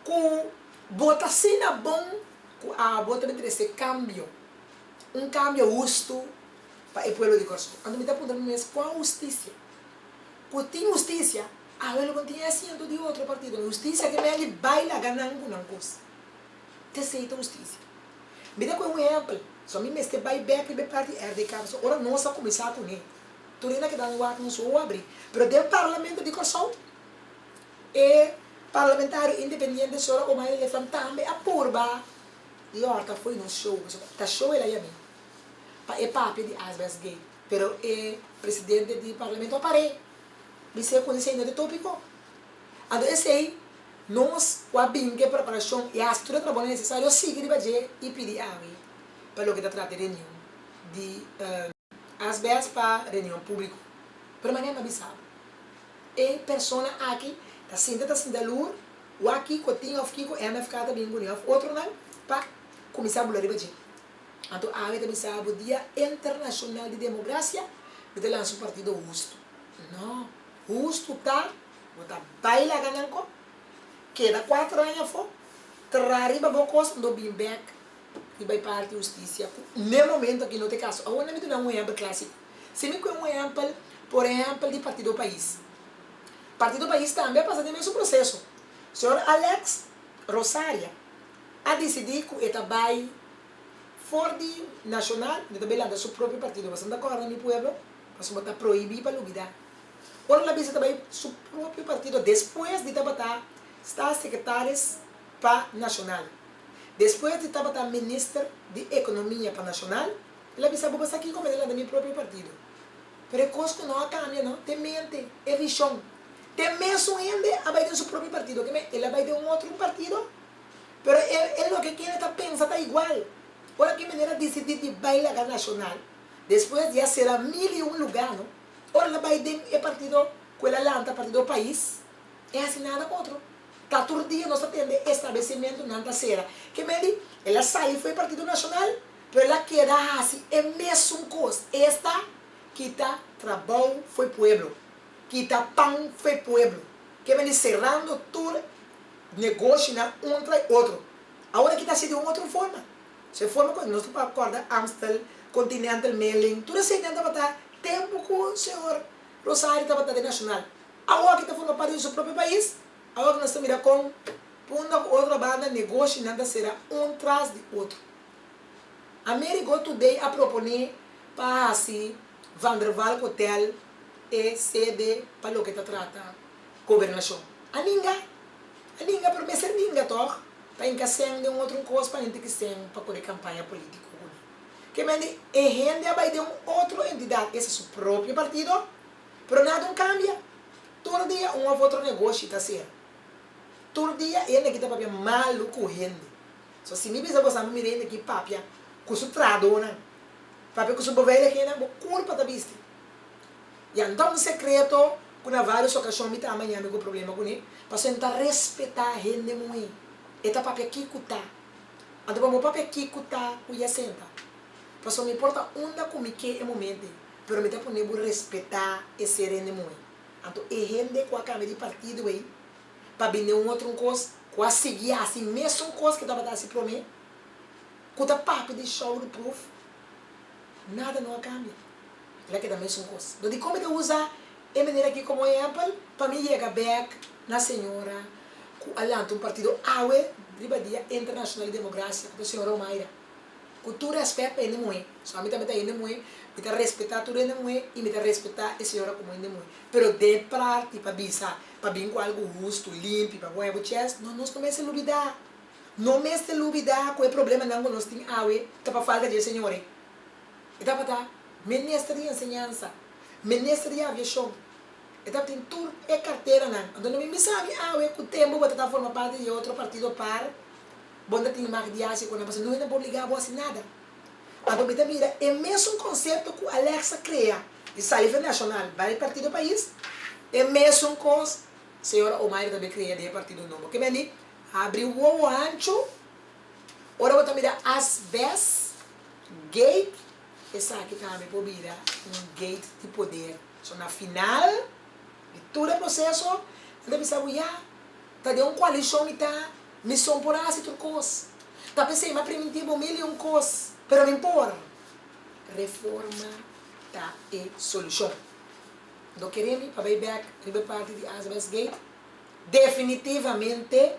ku bo ta asina bon ku abo ta bin trese kambio, un kambio hustu pa e pueblo di Kòrsou. Anto mi ta puntra mi mes kua hustisia? Ku tin hustisia, awe lo bo tin e asiento di otro partido. Hustisia ke men di bai laga nan ku nan kos. T'esei ta hustisia. Mi ta kohe un ehèmpel, so mi mester bai bèk riba e parti RDK, pasobra ora nos a kuminsá kuné, tur hende a keda wak nos wowo abrí. Pero den Parlamento di Kòrsou, e parlamentario independiente señora Omaira Leflam tambe a purba di òrta fo'i nos show, pasobra ta show el a yam'é pa e papia di asbestgate. Pero e presidente di parlamento a par'é, bis'é ku esei no ta e tópiko. Anto esei nos ku a bin ku e preparashon i a hasi tur e trabounan nesesario sigui riba dje i pidi awe pa loke ta trata e reunion di asbest pa reunion públiko. Pero manera mi a bisa bo, e persona aki ta sinta ta sinta lur wak kiko tin òf kiko MFK ta bin kuné òf otronan pa kuminsá bula riba dje. Anto awe ta bisa bo Dia Internashonal di Demokrasia, mi ta lansa un partido hustu. No, hustu ta bo ta bai laga nan ko, keda kuater aña afó, traha riba bo kos anto bin bèk riba e parti hustisia ku n'e momento aki no ta e kaso. Awor nan mi duna un ehèmpel klásiko. Si mi kue un ehèmpel, por ehèmpel di Partido Pais. Partido Pais tambe a pasa den mesun proseso. Señor Alex Rosaria a disidí ku e ta bai for di Nashonal, e ta bai lanta su propio partido. Boso no ta kòrda mi pueblo? Pasobra ta prohibí pa lubidá. Ora el a bisa ta bai su propio partido despues di tabata staatssecretaris pa Nashonal, despues di tabata minister di ekonomia pa Nashonal, el a bisa bo sa kiko mi ta lanta mi propio partido. Pero e kos ku no a kambia no, te mente, e vishon. Te mesun hende a bai den su propio partido, ke el a bai den un otro partido. Pero e e loke kende ta pensa ta igual. Ora ki meneer a disidí di bai laga Nashonal, despues di a sera mil i un lugá no, ora el a bai den e partido ku el a lanta, Partido Pais, e hasi nada otro. Ta tur dia nos ta tende establesimentunan ta sera. Ke men di, el a sali for e Partido Nashonal, pero el a keda hasi e mesun kos, esta kita trabou for e pueblo, kita pan for e pueblo. Ke men di serando tur Negoshinan un tras otro. Awor aki ta hasi di un otro forma. So e forma ku nos ta por kòrda Amstel, Continental Mailing, tur eseinan tabata tempu ku señor Rosario tabata den Nacional. Awor aki ta forma parti di su propio pais. Awor aki nos ta mira kon punda ku otro banda negoshinan ta sera un tras di otro. Amerigo Today a proponé pa hasi Van der Valk Hotel e sede pa loke ta trata Gobernashon a ninga, a ninga pero mester ninga tòg pa hinka sèn den un otro kos pa hende ki sèn pa kore kampaña polítiko ku nan. Ke mende e hende a bai den un otro entidat, esa su propio partido, pero nada un kambia. Tur dia un òf otro negoshi ta sera. Tur dia e hende aki ta papia malu ku hende. So si mi bisa boso mi mira hende aki papia ku su trahadónan, papia ku su beveiligingnan, bo kurpa ta bisti. Ya no ta un sekreto ku na vários okashon mi ta amañá mi ku problema kuné, pasobra e no ta respetá hende muhé. E ta papia kiko ta. Anto pa bo papia kiko ta ku Yasenta? Pasobra mi por ta unda ku mi ke e momento ei, pero mi ta pone bo respetá e ser hende muhé. Anto e hende ku a kambia di partido ei pa bini un otro un kos ku a sigui hasi mesun kos ku e tabata hasi promé, ku ta papia di shouderproof, nada no a kambia. El a keda mesun kos. No dikon mi ta usa e manera aki komo ehèmpel pa mi yega bèk na señora ku a lanta un partido awe riba Dia Internashonal di Demokrasia, ku ta señora Omaira. Ku tur rèspèt pa hende muhé, so ami tambe ta hende muhé, mi ta respetá tur hende muhé i mi ta respetá e señora komo hende muhé. Pero den e parti pa bisa, pa bin ku algu hustu, limpi, pa bo haña bo chèns, no, nos no mester lubidá. No mester lubidá ku e problemanan ku nos tin awe ta pa falta di e señora ei. E tabata Minister di Enseñansa, Minister di Aviashon. E tabatin tur e karteranan. Anto no bin bisa mi awe ku tempu bo ta ta forma parti di e otro partido par, bo no ta tin mag di hasi ku nan pasobra no hende por obligá bo hasi nada. Anto mi ta mira e mesun konsepto ku Alex a krea di sali for Nashonal bai Partido Pais, e mesun kos señora Omaira ta bin krea den e partido nobo. Ke men di habri wowo hanchu. Ora bo ta mira asbest gate, esaki tambe por bira un gate di poder. So na final di tur e proseso, nan ta bisa bo ya, ta den un koalishon mi ta, mi son por hasi tur kos. Ta p'esei mi a primintí bo mil i un kos, pero mi por. Reforma ta e solushon. No kere mi pa bai bek riba e parti di asbest gate? Definitivamente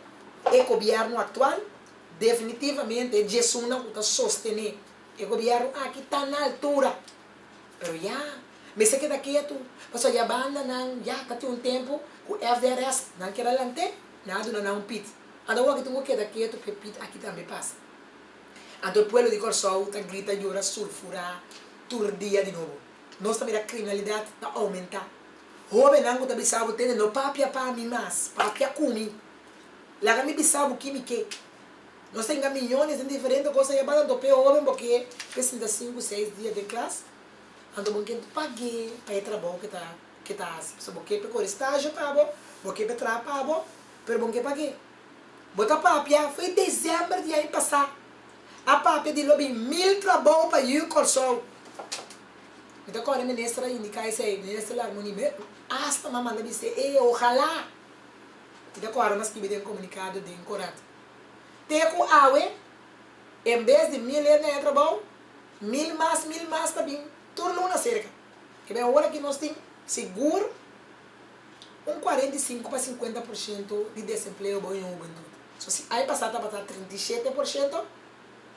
e gobièrnu aktual, definitivamente e djesunnan ku ta sostené e gobièrnu aki ta na altura. Pero ya, mester keda ketu, pasobra ya bandanan ya ta tin un tempu ku FDRS nan keda lant'é, nan a duna nan un pit. Anto awor aki tin ku keda ketu pa e pit aki tambe pasa. Anto e pueblo di Kòrsou ta grita, yora, surfurá tur dia di nobo. Nos ta mira kriminalidat ta oumentá. Hóbennan ku ta bisa bo tende no papia pa mi mas, papia ku mi. Laga mi bisa bo ki mi ke. Nos ta hinka miyones den diferente kos aya banda anto p'e hóben bo ke p'e sinta sinku seis dia den klas, anto bo ke pag'é pa e trabou ke ta ke ta hasi. Pasobra bo ke p'e kore stage pa bo, bo ke p'e traha pa bo, pero bo no ke pag'é. Bo ta papia fo'i desèmber di aña pasá a papia di lo bin mil trabou pa yu Kòrsou. Mi ta kòrda minister a indiká esei, minister Larmonie, mi asta m'a manda bis'é, e ojalá! Mi ta kòrda m'a skibi den komunikado den korant. Te ku awe, en bes di mil hende haña trabou, mil mas, mil mas ta bin tur luna serka. Ke ben ora ki nos tin sigur un 45 pa 50 por shento di desempleo bou ño hubentut. So si aña pasá tabata 37 por shento,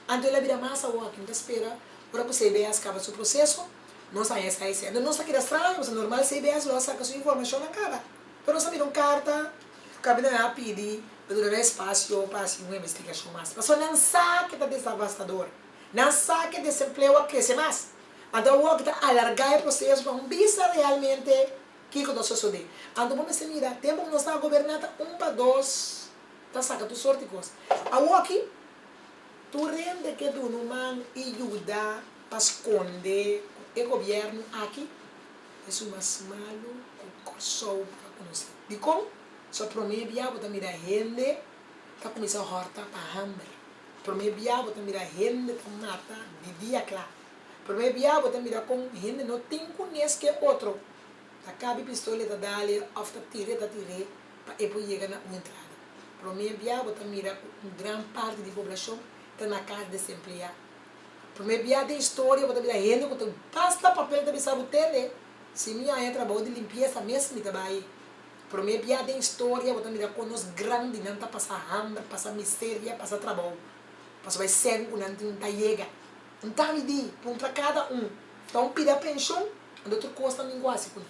Anto el a bira mas awor aki. Mi ta spera ora ku CBS kaba su proseso, nos haña esei esei. Anto nos ta keda straño pasobra normal CBS lo a saka su informashonnan kaba. Pero nos a mira un karta ku kaminda nan a pidi pa duna nan espasio pa hasi un investigashon mas. Pasobra nan sa ke ta desavastador. Nan sa ke desempleo a krese mas. Anto awor aki ta alargá e proseso pa un bisa realmente kiko ta sosodé. Anto bo mester mira, tempu ku nos ta goberná ta un pa dos ta saka tur sorti kos. Awor aki. Tur hende ke duna un man i yuda pa skonde ku e gobièrnu aki esun mas malu ku Kòrsou por a konosé. Dikon? So promé bia bo ta mira hende ta kuminsá hòrta pa hamber. Promé bia bo ta mira hende ta mata di dia kla. Promé bia bo ta mira kon hende no tin kunes ke otro. Ta kabi pistol e ta dal e òf ta tir'e ta tir'e pa e por yega na un entrada. Promé bia bo ta mira ku un gran parti di poblashon ta na kas desempleá. Promé bia den historia bo ta mira hende ku ta basta papel ta bisa bo tende, si mi haña trabou di limpiesa mes mi ta bai. Promé bia den historia bo ta mira kon nos grandinan ta pasa hamber, pasa miseria, pasa trabou, pasobra e sèn ku nan tin ta yega. Un ta mi di, puntra kada un, ta un pida penshon, anto tur kos ta min ku hasi kuné.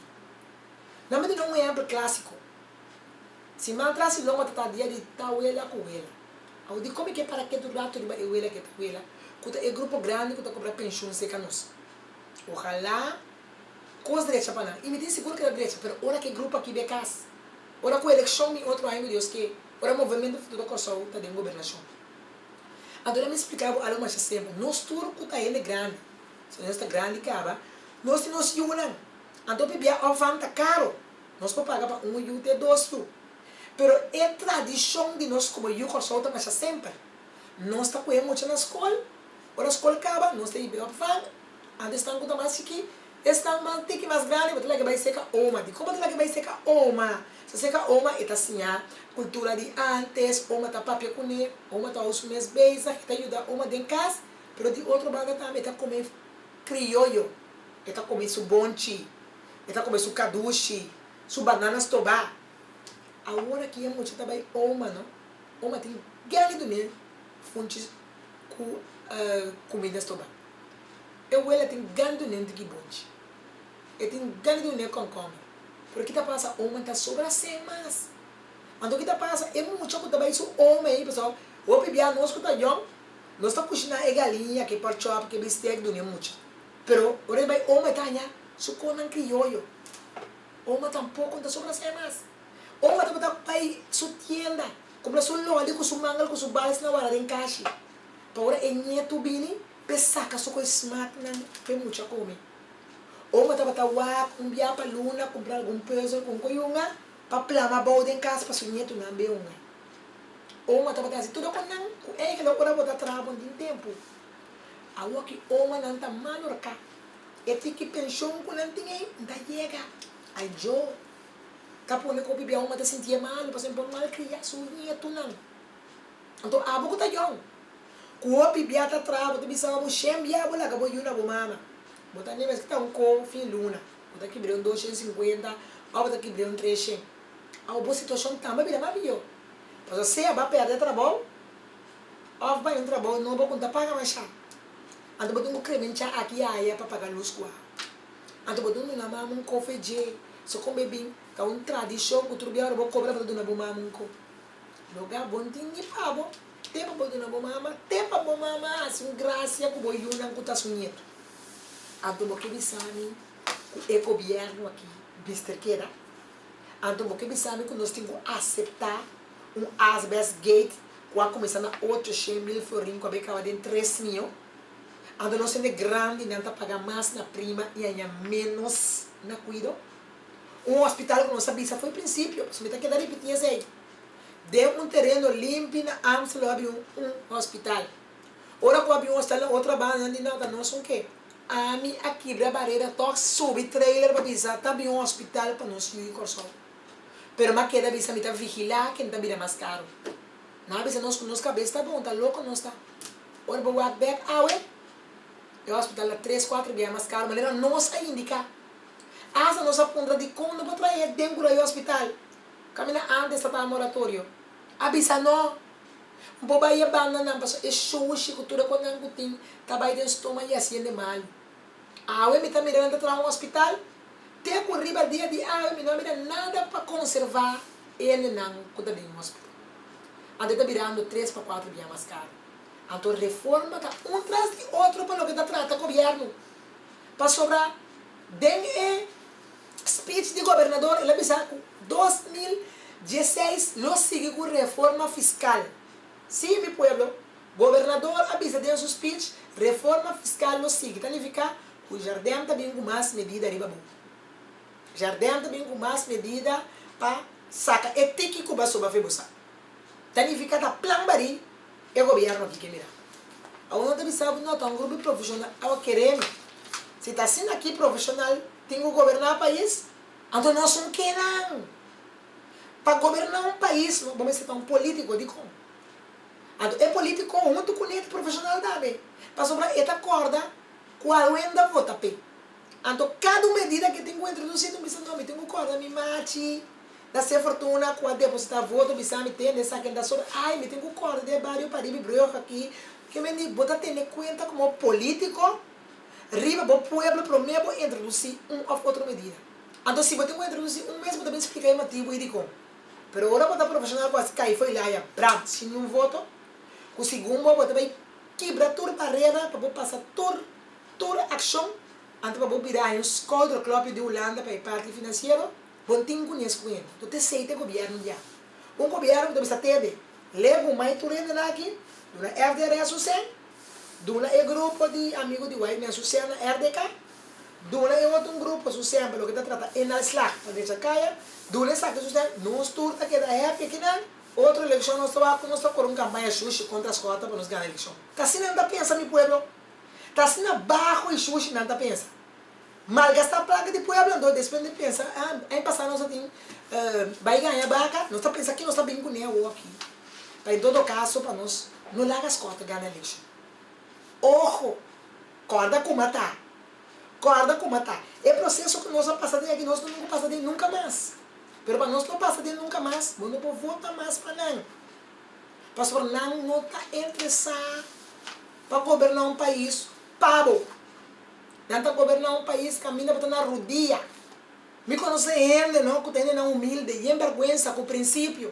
Nan mi duna un ehèmpel klásiko. Siman tras si lomba ta ta dia di ta wela ku wela. Awor dikon mi ke para ketu ratu riba e wela ku e ta wela, ku ta e grupo grandi ku ta kobra penshun serka nos? Ojalá kos drecha pa nan. I mi tin sigur ku ta drecha, pero ora ku e grupo aki be kas, ora ku elekshon mi otro aña ku Dios ke, ora Movemento Futuro Kòrsou ta den gobernashon. Anto mi splika bo algu masha simpel, nos tur ku ta hende grandi, si nos ta grandi kaba, nos tin nos yunan. Anto pibia òfan ta karo. Nos por paga pa un yu te dos yu. Pero e tradishon di nos komo yu Kòrsou ta masha semper. Nos ta kohe mucha na skol, ora skol kaba nos ta hiba e opvang, anto esnan ku ta mas chikí, esnan mas tiki mas grandi bo ta laga bai seka oma. Dikon bo ta laga bai seka oma? So seka oma e ta siña kultura di ántes, oma ta papia kuné, oma ta hou su mes bezig, e ta yuda oma den kas, pero di otro banda tambe e ta kome krioyo, e ta kome su bonchi. E ta kome su kadushi, su banana stobá. Awor aki e mucha ta bai oma no. Oma tin gana di dun'é funchi ku kuminda stobá. E wela tin gana di dun'é un tiki bonchi. E tin gana di dun'é kònkòmber. Pero ki ta pasa? Oma ta sobra sen mas. Anto ki ta pasa? E mucha ku ta bai su oma ei, pasobra hopi bia nos ku ta yòn, nos ta kushiná e galiña, ke pòrchòp, ke bistèk dun'é mucha. Pero ora e bai oma e ta haña su konan krioyo. Oma tampoko no ta sobra sè mas. Oma tabata bai su tienda, kumpra su loli ku su mangel ku su bals na wara den kashi. Pa ora e ñetu bini p'e saka su koi smaknan p'e mucha kome. Oma tabata wak un bia pa luna kumpra algun pùzel ku un koyunga pa plama abou den kas pa su ñetunan be hunga. Oma tabata hasi tur ku nan ku eigenlijk ora bo ta traha bo no tin tempu. Awor ki omanan ta malorká. E tiki penshon ku nan tin ei no ta yega. Ai djo ta pone ku hopi bia oma ta sintié malu pasobra e por malkriá su nietunan. Anto abo ku ta yòn ku hopi bia ta traha bo ta bisa bo shen bia bo laga bo yu na bo mama. Bo ta nima esaki ta un ko fin luna. Bo ta kibr'é un doshen sinkuenta òf bo ta kibr'é un treshen. Awor bo situashon tambe a bira mas pió. Pasobra sea bo a pèrdè trabou òf bai un trabou nobo ku no ta paga mashá. Anto bo tin ku kremenchá aki i aya pa paga lus ku awa. Anto bo tin ku duna mama un kofe dje. So kon bo e bin ta un tradishon ku tur bia ora bo kobra bo ta duna bo mama un ko. Loga bo no tin ni pa bo te pa bo duna bo mama, te pa bo mama hasi un grasia ku bo yunan ku ta su nietu. Anto bo ke bisa mi ku e gobièrnu aki mester keda? Anto bo ke bisa mi ku nos tin ku aseptá un asbest gate ku a kuminsá na 800.000 florin ku a bai kaba den 3 mio? Anto nos hende grandinan ta paga mas na prima i haña ménos na kuido? Un hospital ku nos a bisa fo'i prinsipio, pasobra mi ta keda ripití esei, den un tereno limpi na Amstel lo a bin un hospital. Ora ku a bin un hospital na otro banda nan di no, ta nos un ke. Ami a kibra barera tòg subi trailer pa bisa ta bin un hospital pa nos yu i Kòrsou. Pero m'a keda bisa mi ta vigilá ken ta bira mas karu. Nan a bisa nos ku nos kabes ta bon, ta loko nos ta. Ora bo wak bèk awe, e hospital ta tres kuater bia mas karu manera nos a indiká. Asta nos a puntra dikon no por trae den kura e hospital kaminda ántes ta taha moratorio. A bisa no. Bo bai e banda nan pasobra e shushi ku tur e konan ku tin ta bai den stoma i hasi hende malu. Awe mi ta mira nan ta traha un hospital, te ku riba dia di awe mi no a mira nada pa konservá e hendenan ku ta den un hospital. Anto e ta birando tres pa kuater bia mas karu. Anto reforma ta un tras di otro pa loke ta trata gobièrnu. Pasobra den e speech di gobernador el a bisa ku 2016 lo sigui ku reforma fiskal. Sí, mi pueblo, gobernador a bisa den su speech reforma fiskal lo sigui. Ta nifiká ku Jardin ta bin ku mas medida riba bo. Jardin ta bin ku mas medida pa saka e tiki ku basoba fe bo sa. Ta nifiká ta plan barí e gobièrnu aki ke mira. Awor nan ta bisa bo no ta un grupo di profeshonal. Awor kere mi, si ta asina aki profeshonal tin ku goberná pais, anto nos un kenan. Pa goberná un pais bo mester ta un polítiko, dikon? Anto e polítiko huntu kuné ta profeshonal tambe, pasobra e ta kòrda kual wenda vota p'e. Anto kada un medida ke tin ku introdusí tin bisa no mi tin ku kòrda mi machi na se fortuna ku a depositá voto bisa mi tende esaki a sobra ai mi tin ku kòrda den e bario pariba i brug aki ke mende bo ta tene kuenta komo polítiko riba bo pueblo promé bo introdusí un òf otro medida. Anto si bo tin ku introdusí un mes bo ta bin splika e motibu i dikon. Pero ora bo ta profeshonal ku a kai fo'i laya bram sin niun voto ku segun bo bo ta bai kibra tur barera pa bo pasa tur Tur akshon, anto pa bo bira hay un skouderklopje di Hulanda pa e parti finansiero, bo no tin ku nes ku hende. Tur ta esei ta e gobièrnu di awe. Un gobièrnu ku ta bisa tende, legu mai tur hendenan aki, duna FDRS su sèn, duna e grupo di amigu di White Man su sèn na RDK, duna e otro un grupo su sèn pa loke ta trata inhaalslag pa drecha kaya, duna esaki su sèn, nos tur ta keda happy akinan, otro elekshon nos ta wak ku nos ta kore un kampaña shushi kontra Schotten pa nos gana elekshon. Ta asina nan ta pensa mi pueblo. Ta asina baho y shushi nan ta pensa. Malgastá plaka di pueblo anto despues nan pensa, ah, aña pasá nos a tin bai gaña baka, nos ta pensa ki nos ta bin kuné awor aki. Pa en todo kaso pa nos no laga Scott gana elekshon. Oho! Kòrda kuma ta. Kòrda kuma ta. E proseso ku nos a pasa den aki nos no nunka pasa den nunka mas. Pero pa nos no pasa den nunka mas, bo no por vota mas pa nan. Pasobra nan no ta interesá pa goberná un pais pa bo. Nan ta goberná un pais kaminda bo ta na rudia. Mi konosé hende no ku ta hendenan humilde, yen bèrgwensa, ku prinsipio,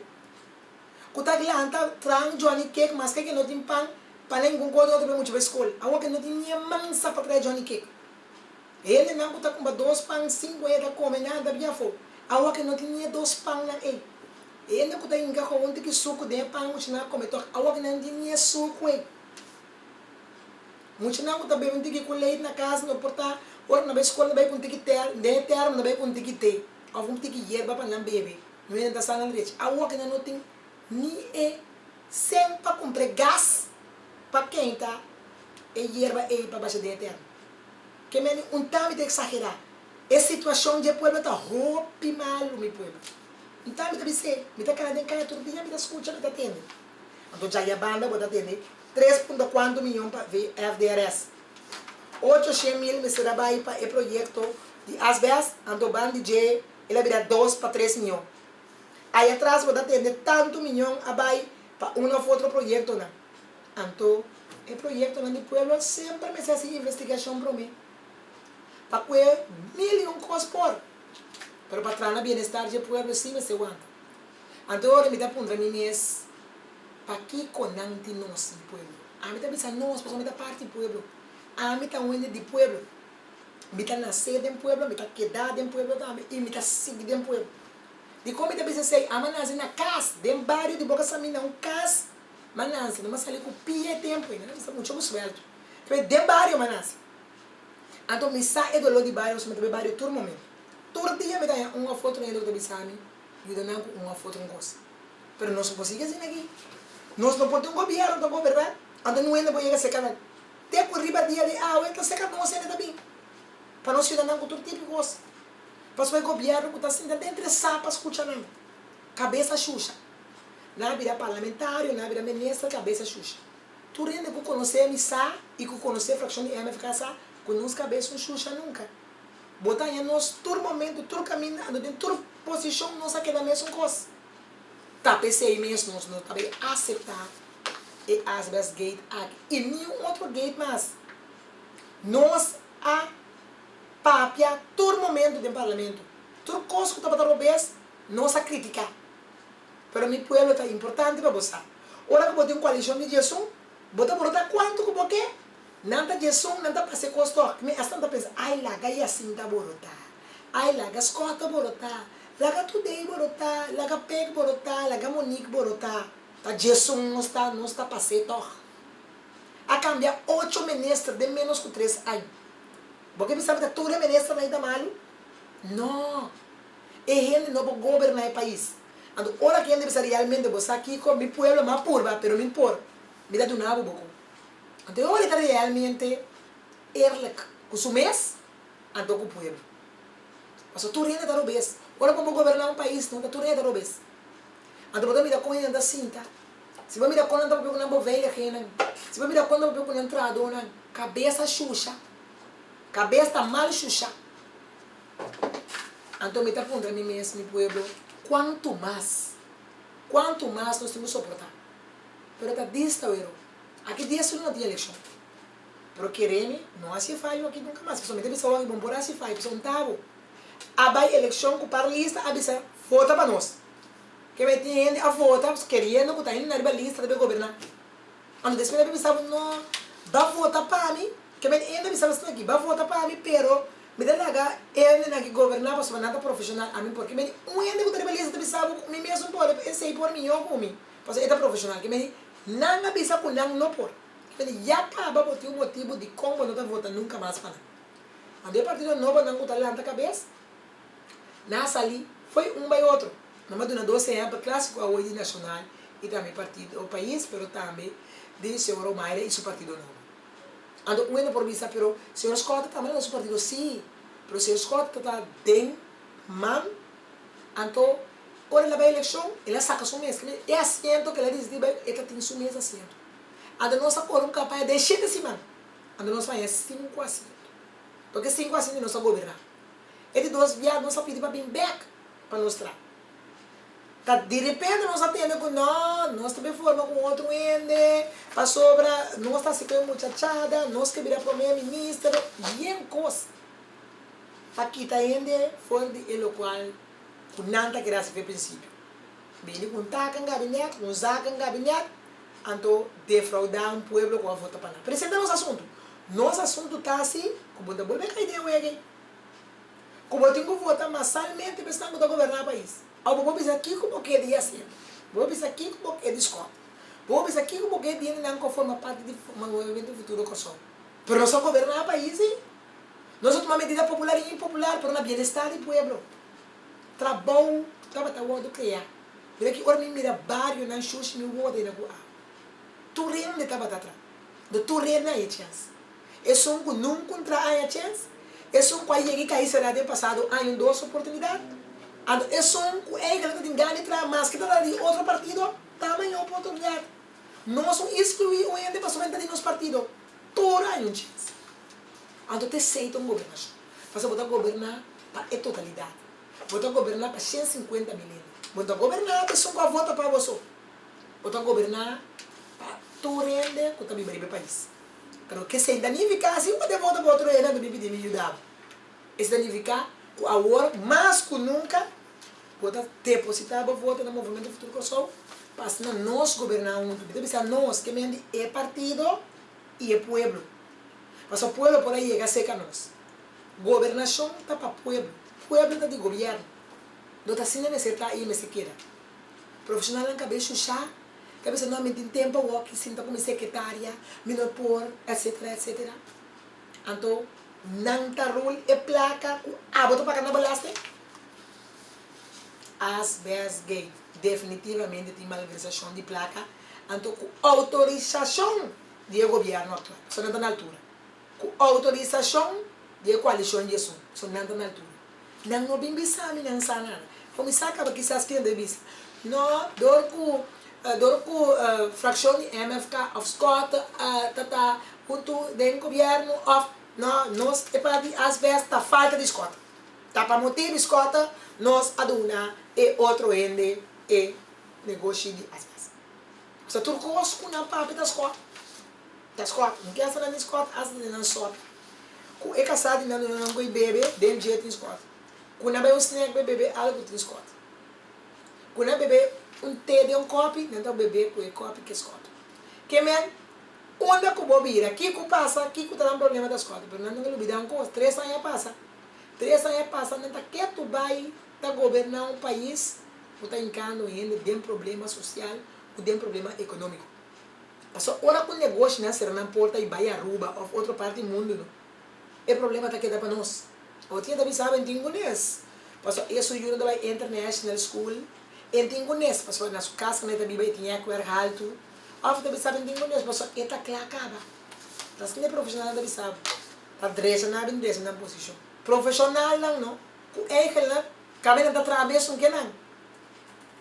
ku ta lanta traha un Johnny Cake maske ke no tin pan pa ningun kos no ta bai mucha bai skol. Awor ke no tin ni e mansa pa traha Johnny Cake. Hendenan ku ta kumpra dos pan sinku e ta kome nan ta bia afó. Awor ke no tin ni e dos pannan ei. Hende ku ta hinka gewoon tiki suku den e pan muchanan a kome tòg awor ke nan no tin ni e suku ei. Muchanan ku ta bebe un tiki ku leit na kas no por ta ora nan bai skol nan bai ku un tiki tè den e tèrmo nan bai ku un tiki te òf un tiki yerba pa nan bebe. No hende ta sa nan drechi. Awor ke nan no tin ni e. Sen pa kumpra e gas pa keinta e yerba ei pa basha den e tera. Ke meni un ta mi ta eksagerá. E situashon dje pueblo ta hopi malu, mi pueblo. Un ta mi ta bis'é, mi ta kana den kaya tur dia, mi ta skucha, mi ta tende. Anto djaya banda bo ta tende tres punto kuantu miyon pa FDRS. 800.000 mester a bai pa e proyekto di asbèst, anto ban di dje el a bira 2 pa 3 miyon. Aya atras bo ta tende tantu miyon a bai pa un òf otro proyektonan. Anto e proyektonan di pueblo semper mester hasi investigashon promé. Pa kue mil i un kos por, pero pa traha na bienestar dje pueblo sí mester wanta. Anto ora mi ta puntra mi mes, pakiko nan tin nos di pueblo? Ami ta bisa nos pasobra mi ta parti di pueblo. Ami ta un hende di pueblo. Mi ta nasé den pueblo, mi ta keda den pueblo tambe i mi ta sigui den pueblo. Dikon mi ta bisa esei? Ami a nase na kas, den bario di Boka Samí, na un kas mi a nase. No mi a sali ku pia e tempu ei, mi ta mucha ku suèltu. Pero den bario mi a nase. Anto mi sa e doló di bario pasobra mi ta bai bario tur momento. Tur dia mi ta haña un òf otro hende ku ta bisa mi, yuda nan ku un òf otro kos. Pero nos no por sigui asina aki. Nos no por tin un gobièrnu ku ta goberná, anto niun hende por yega serka nan. Te ku riba dia di awe ta serka nos hende ta bin pa nos yuda nan ku tur tipo di kos. Pasobra e gobièrnu ku ta sinta ta interesá pa skucha nan. Kabesa shusha. Nan a bira parlamentario, nan a bira minister, kabesa shusha. Tur hende ku konosé mi sa i ku konosé frakshon di MFK sa ku nos kabes no shusha nunka. Bo ta haña nos tur momento, tur kaminda, anto den tur posishon nos a keda mesun kos. Ta p'esei mes nos no ta bay aseptá e asbest gate aki i niun otro gate mas. Nos a papia tur momento den parlamento. Tur kos ku tabata robes nos a kritiká. Pero mi pueblo ta importante pa bo sa. Ora ku bo tin un koalishon di 11, bo ta borotá kuantu ku bo ke. Nan ta 11, nan ta pasa e kos tòg. Mi asta nan ta pensa, ai laga Jacinta borotá, ai laga Scott borotá, laga Today borotá, laga Peg borotá, laga Monique borotá. Ta 11 nos ta, nos ta pas'é tòg. A kambia ocho minister den ménos ku tres aña. Bo ke bisa mi ta tur e ministernan ei ta malu? No. E hende no por goberná e pais. Anto ora ku hende bisa realmente bo sa kiko, mi pueblo m'a purba, pero mi por. Mi ta duna bo boko. Anto e ora e ta realmente eerlijk ku su mes, anto ku pueblo. Pasobra tur hende ta robes. Ora ku bo goberná un pais no ta tur hende ta robes. Anto bo ta mira kon hende ta sinta. Si bo mira kon nan ta papia ku nan beveiligingnan, si bo mira kon nan ta papia ku nan trahadónan, kabes a shusha. Kabes ta mal shusha. Anto mi ta puntra mi mes, mi pueblo, kuantu mas, kuantu mas nos tin ku soportá? Pero ta dista wero. Aki dies luna tin elekshon. Pero kere mi, no hasi e fayo aki nunka mas. Pasobra mi ta bisa wak, bo no por hasi fayo, pasobra un tabo a bai elekshon ku par lista a bisa vota pa nos. Ke mi tin hende a vota keriendo ku ta hende na riba lista ta bai goberná. Anto despues nan a bisa bo, no, ba vota pa mi. Ke men hende a bisa bo asina aki, ba vota pa mi, pero mi ta laga e hendenan aki goberná pasobra nan ta profeshonal. Ami por. Ke men un hende ku ta riba lista ta bisa bo ku mi mesun por, esei por mihó ku mi, pasobra e ta profeshonal. Ke men nan a bisa ku nan no por. Ke men ya kaba bo tin un motibu dikon bo no ta vota nunka mas pa nan. Anto e partido nobonan ku ta lanta kabes, nan a sali fo'i un bai otro. Nan a duna dos ehèmpel klásiko awor di Nashonal i tambe partido Pais, pero tambe di señor Omaira i su partido nobo. Anto un hende por bisa, pero señor Schotte tambe ta na su partido. Sí, pero señor Schotte ta den man, anto ora el a bai elekshon el a saka su mes. E asiento ku el a disidí bai, e ta tin su mes asiento. Anto nos a kore un kampaña den shete siman, anto nos haña sinku asiento. Porque sinku asiento nos a goberná. E di dos bia nos a pidi pa bin bèk pa nos tra. Ta direpente nos a tende ku no, nos ta bin forma ku un otro hende, pasobra nos ta hasi ku e muchachada, nos ke bira prome minister, yen kos pa kita hende for di e lokual ku nan ta kere hasi for e prinsipio. Bini ku un taken gabinet, un zaken gabinet, anto defraudá un pueblo ku a vota pa nan. Pero esei ta nos asuntu. Nos asuntu ta si ku bo ta bolbe kai den wega ei. Ku bo tin ku vota masalmente pa esnan ku ta goberná pais. Òf bo por bisa kiko bo ke di Jacinto, bo por bisa kiko bo ke di Scott, bo por bisa kiko bo ke di hendenan ku a forma parti di Movimiento Futuro Kòrsou. Pero nos a goberná pais ei. Nos a tuma medida popular i impopular, pero na bienestar di pueblo. Trabou tabata wòrdu kreá. Mira ki ora mi mira barionan shushi mi wowo ta yena ku awa. Tur hende tabata tra. Do tur hende a haña chèns. Esun ku nunka un tra a haña chèns, esun ku a yega i kai será den pasado a haña un dos oportunidat, anto esun ku eigenlijk ta tin gana di traha maske ta traha di otro partido tambe a haña oportunidat. Nos no iskluí un hende pasobra e ta di nos partido. Tur a haña un chèns. Anto ta esei ta un gobernashon. Pasobra bo ta goberná pa e totalidat. Bo ta goberná pa 150 mil hende. Bo no ta goberná pa esun ku a vota pa bo so. Bo ta goberná pa tur hende ku ta biba riba e pais. Pero kesei ta nifiká si bo ta vota pa otro hende anto mi pidi mi yuda bo. Esei ta nifiká ku awor mas ku nunka bo ta depositá bo voto na Movemento Futuro Kòrsou pa asina nos goberná huntu. Mi ta bisa nos ke men di e partido i e pueblo. Pasobra pueblo por a yega serka nos. Gobernashon ta pa pueblo. Pueblo ta di gobièrnu. No ta asina mester ta i mester keda. Profeshonalnan kabes shushá ta bisa no mi tin tempu awor ki sinta ku mi sekretaria, mi no por etcetera etcetera. Anto nan ta rul e plaka ku abo ta paga na belasting? Asbestgate definitivamente tin malversashon di plaka anto ku outorisashon di e gobièrnu aktual pasobra nan ta na altura. Ku outorisashon di e koalishon di esun pasobra nan ta na altura. Nan no bin bisa mi nan sa nada. Bo mi sa kaba kisas ken ta bisa. No, dor ku dor ku frakshon di MFK of Scott ta ta huntu den gobièrnu of no nos e parti asbest ta falta di Scott. Ta pa motibu Scott nos a duna e otro hende e negoshi di asbest. Sa tur kos ku nan papia ta Scott. Ta Scott. Mi ke hasta nan di Scott hasta den nan sòpi. Ku e kasá di nan duna nan ku e bebe den dje tin Scott. Ku nan bai un snack bai bebe algu tin Scott. Ku nan bebe un te den un kòpi nan ta bebe ku e kòpi ke Scott. Ke men unda ku bo bira kiko pasa kiko ta nan problema ta Scott. Pero nan ta lubida un kos tres aña a pasa tres aña a pasa nan ta ketu bai ta goberná un pais ku ta hinkando hende den problema sosial ku den problema ekonómiko. Pasobra ora ku negoshinan sera nan porta i bai Aruba òf otro parti mundu no, e problema ta keda pa nos. Awor tin e ta bisa bo en tin kunes, pasobra e su yunan ta bai international school, en tin kunes pasobra na su kas kaminda e ta biba e tin hèkwerk haltu, òf e ta bisa bo en tin kunes pasobra e ta kla kaba. Ta asina e profeshonalnan ta bisa bo, ta drecha nan a bin drecha nan posishon. Profeshonalnan no, ku eigenlik kaminda nan ta traha mesun ke nan.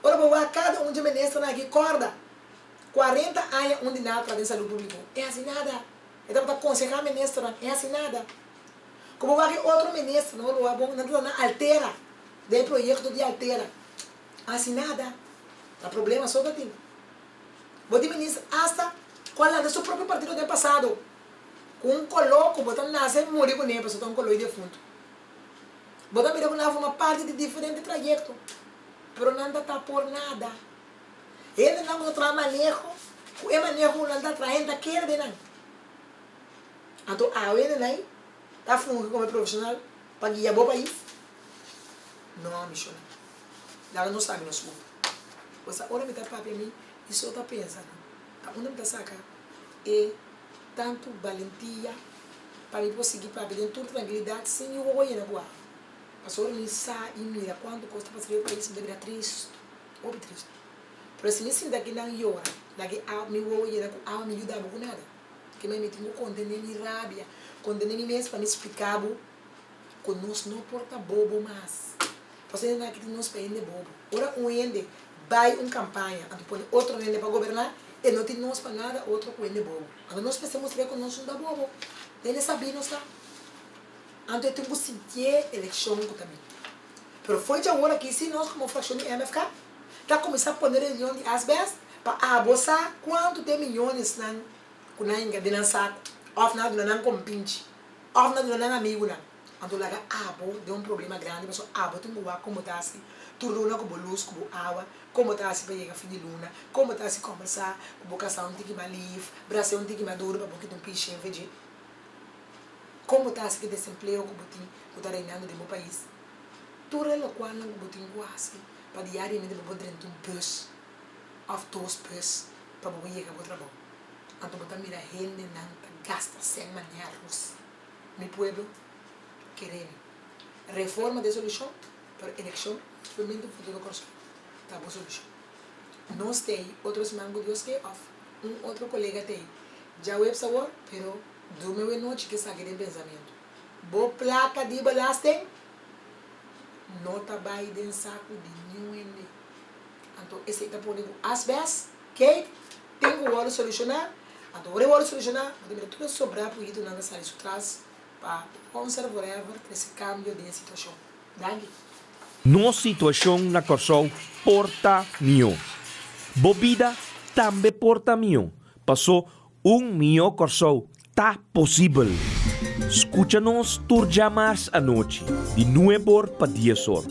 Ora bo wak kada un dje ministernan aki kòrda 40 aña un di nan a traha den salud publico, e hasi nada. E tabata conseha ministernan, e hasi nada. Como wak e otro ministernan, ora bo wak bon, nan ta na Altera, den e proyecto di Altera. Hasi nada. Ta problema so ta tin. Bo tin minister hasta cu a lanta su propio partido den pasado, cu un colo cu bo ta nace muri cune pasobra ta un colo di defunto. Bo ta mira cu nan a forma parti di diferente trayecto, pero nan ta ta por nada. Hendenan ku ta traha maneho, ku e maneho ku nan ta traha hende ta kere den nan. Anto awe hendenan ei ta fungi komo e profeshonal pa guia bo pais? No, mi shona. Laga nos sabi nos kulpa. Pues ora mi ta papia mi mi so ta pensa no, ta unda mi ta saka e tantu balentia pa mi por sigui papia den tur trankilidat sin yu wowo yena ku awa. Pasobra mi sa i mira kuantu kos ta pasa den e pais mi ta bira tristu. Hopi tristu. Pero si mi sinta aki nan yora, laga e awa, mi wowo yena ku awa, mi yuda bo ku nada. Ke men mi tin ku kontené mi rabia, kontené mi mes pa mi splika bo ku nos no por ta bobo mas. Pasobra hende nan aki tin nos pa hende bobo. Ora un hende bai un kampaña anto pone otro hende pa goberná, e no tin nos pa nada otro ku hende bobo. Anto nos mester mustra ku nos no ta bobo. Hende sabí nos ta. Anto e tin ku sintié elekshon ku ta bini. Pero fo'i dje awor aki si nos komo frakshon di MFK ta kuminsá pone reunion di asbest pa abo sa kuantu ta e miyonesnan ku nan hinka den nan saku òf nan a duna nan kompinchi òf nan a duna nan amigunan. Anto laga abo den un problema grandi pasobra abo tin ku wak kon bo ta hasi tur luna ku bo lus ku bo awa, kon bo ta hasi pa yega fin di luna, kon bo ta hasi kòmbersá ku bo kasá un tiki mas lif, bras'é un tiki mas duru pa bo kita un pishi en vez dje. Kon bo ta hasi ku e desempleo ku bo tin ku ta reinando den bo pais? Tur e lokualnan ku bo tin ku hasi pa diariamente bo por drenta un bus òf dos bus pa bo por yega bo trabou. Anto bo ta mira hendenan ta gasta sèn manera rus. Mi pueblo, kere mi. Reforma ta e solushon, pero elekshon, Movimento Futuro Kòrsou ta bo solushon. Nos t'ei otro siman ku Dios ke òf un otro kolega t'ei. Djaweps awor, pero durmi awe nochi ke esaki den pensamentu. Bo plaka di belasting no ta bai den saku di niun hende. Anto esei ta pone ku asbest, Kate, tin ku wòrdu solushoná. Anto ora e wòrdu solushoná, bo ta mira tur e sobrá puyitunan ta sali su tras pa Sponsor Forever trese kambio den e situashon. Danki. Nos situashon na Kòrsou por ta mihó. Bo bida tambe por ta mihó, pasó un mihó Kòrsou ta posibel. Skucha nos tur djamars anochi di nuebor pa diesor,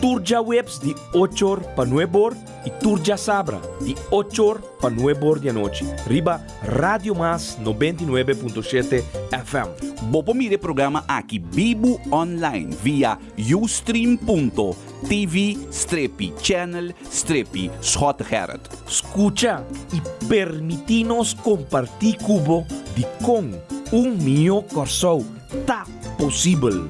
tur djaweps di ochor pa nuebor i tur djasabra di ochor pa nuebor di anochi riba Radio Mas 99.7 FM. Bo por mira e programa aki bibu online via ustream.tv strepi channel strepi Schottegerrit. Skucha i permití nos kompartí ku bo dikon un mihó Kòrsou ta posibel.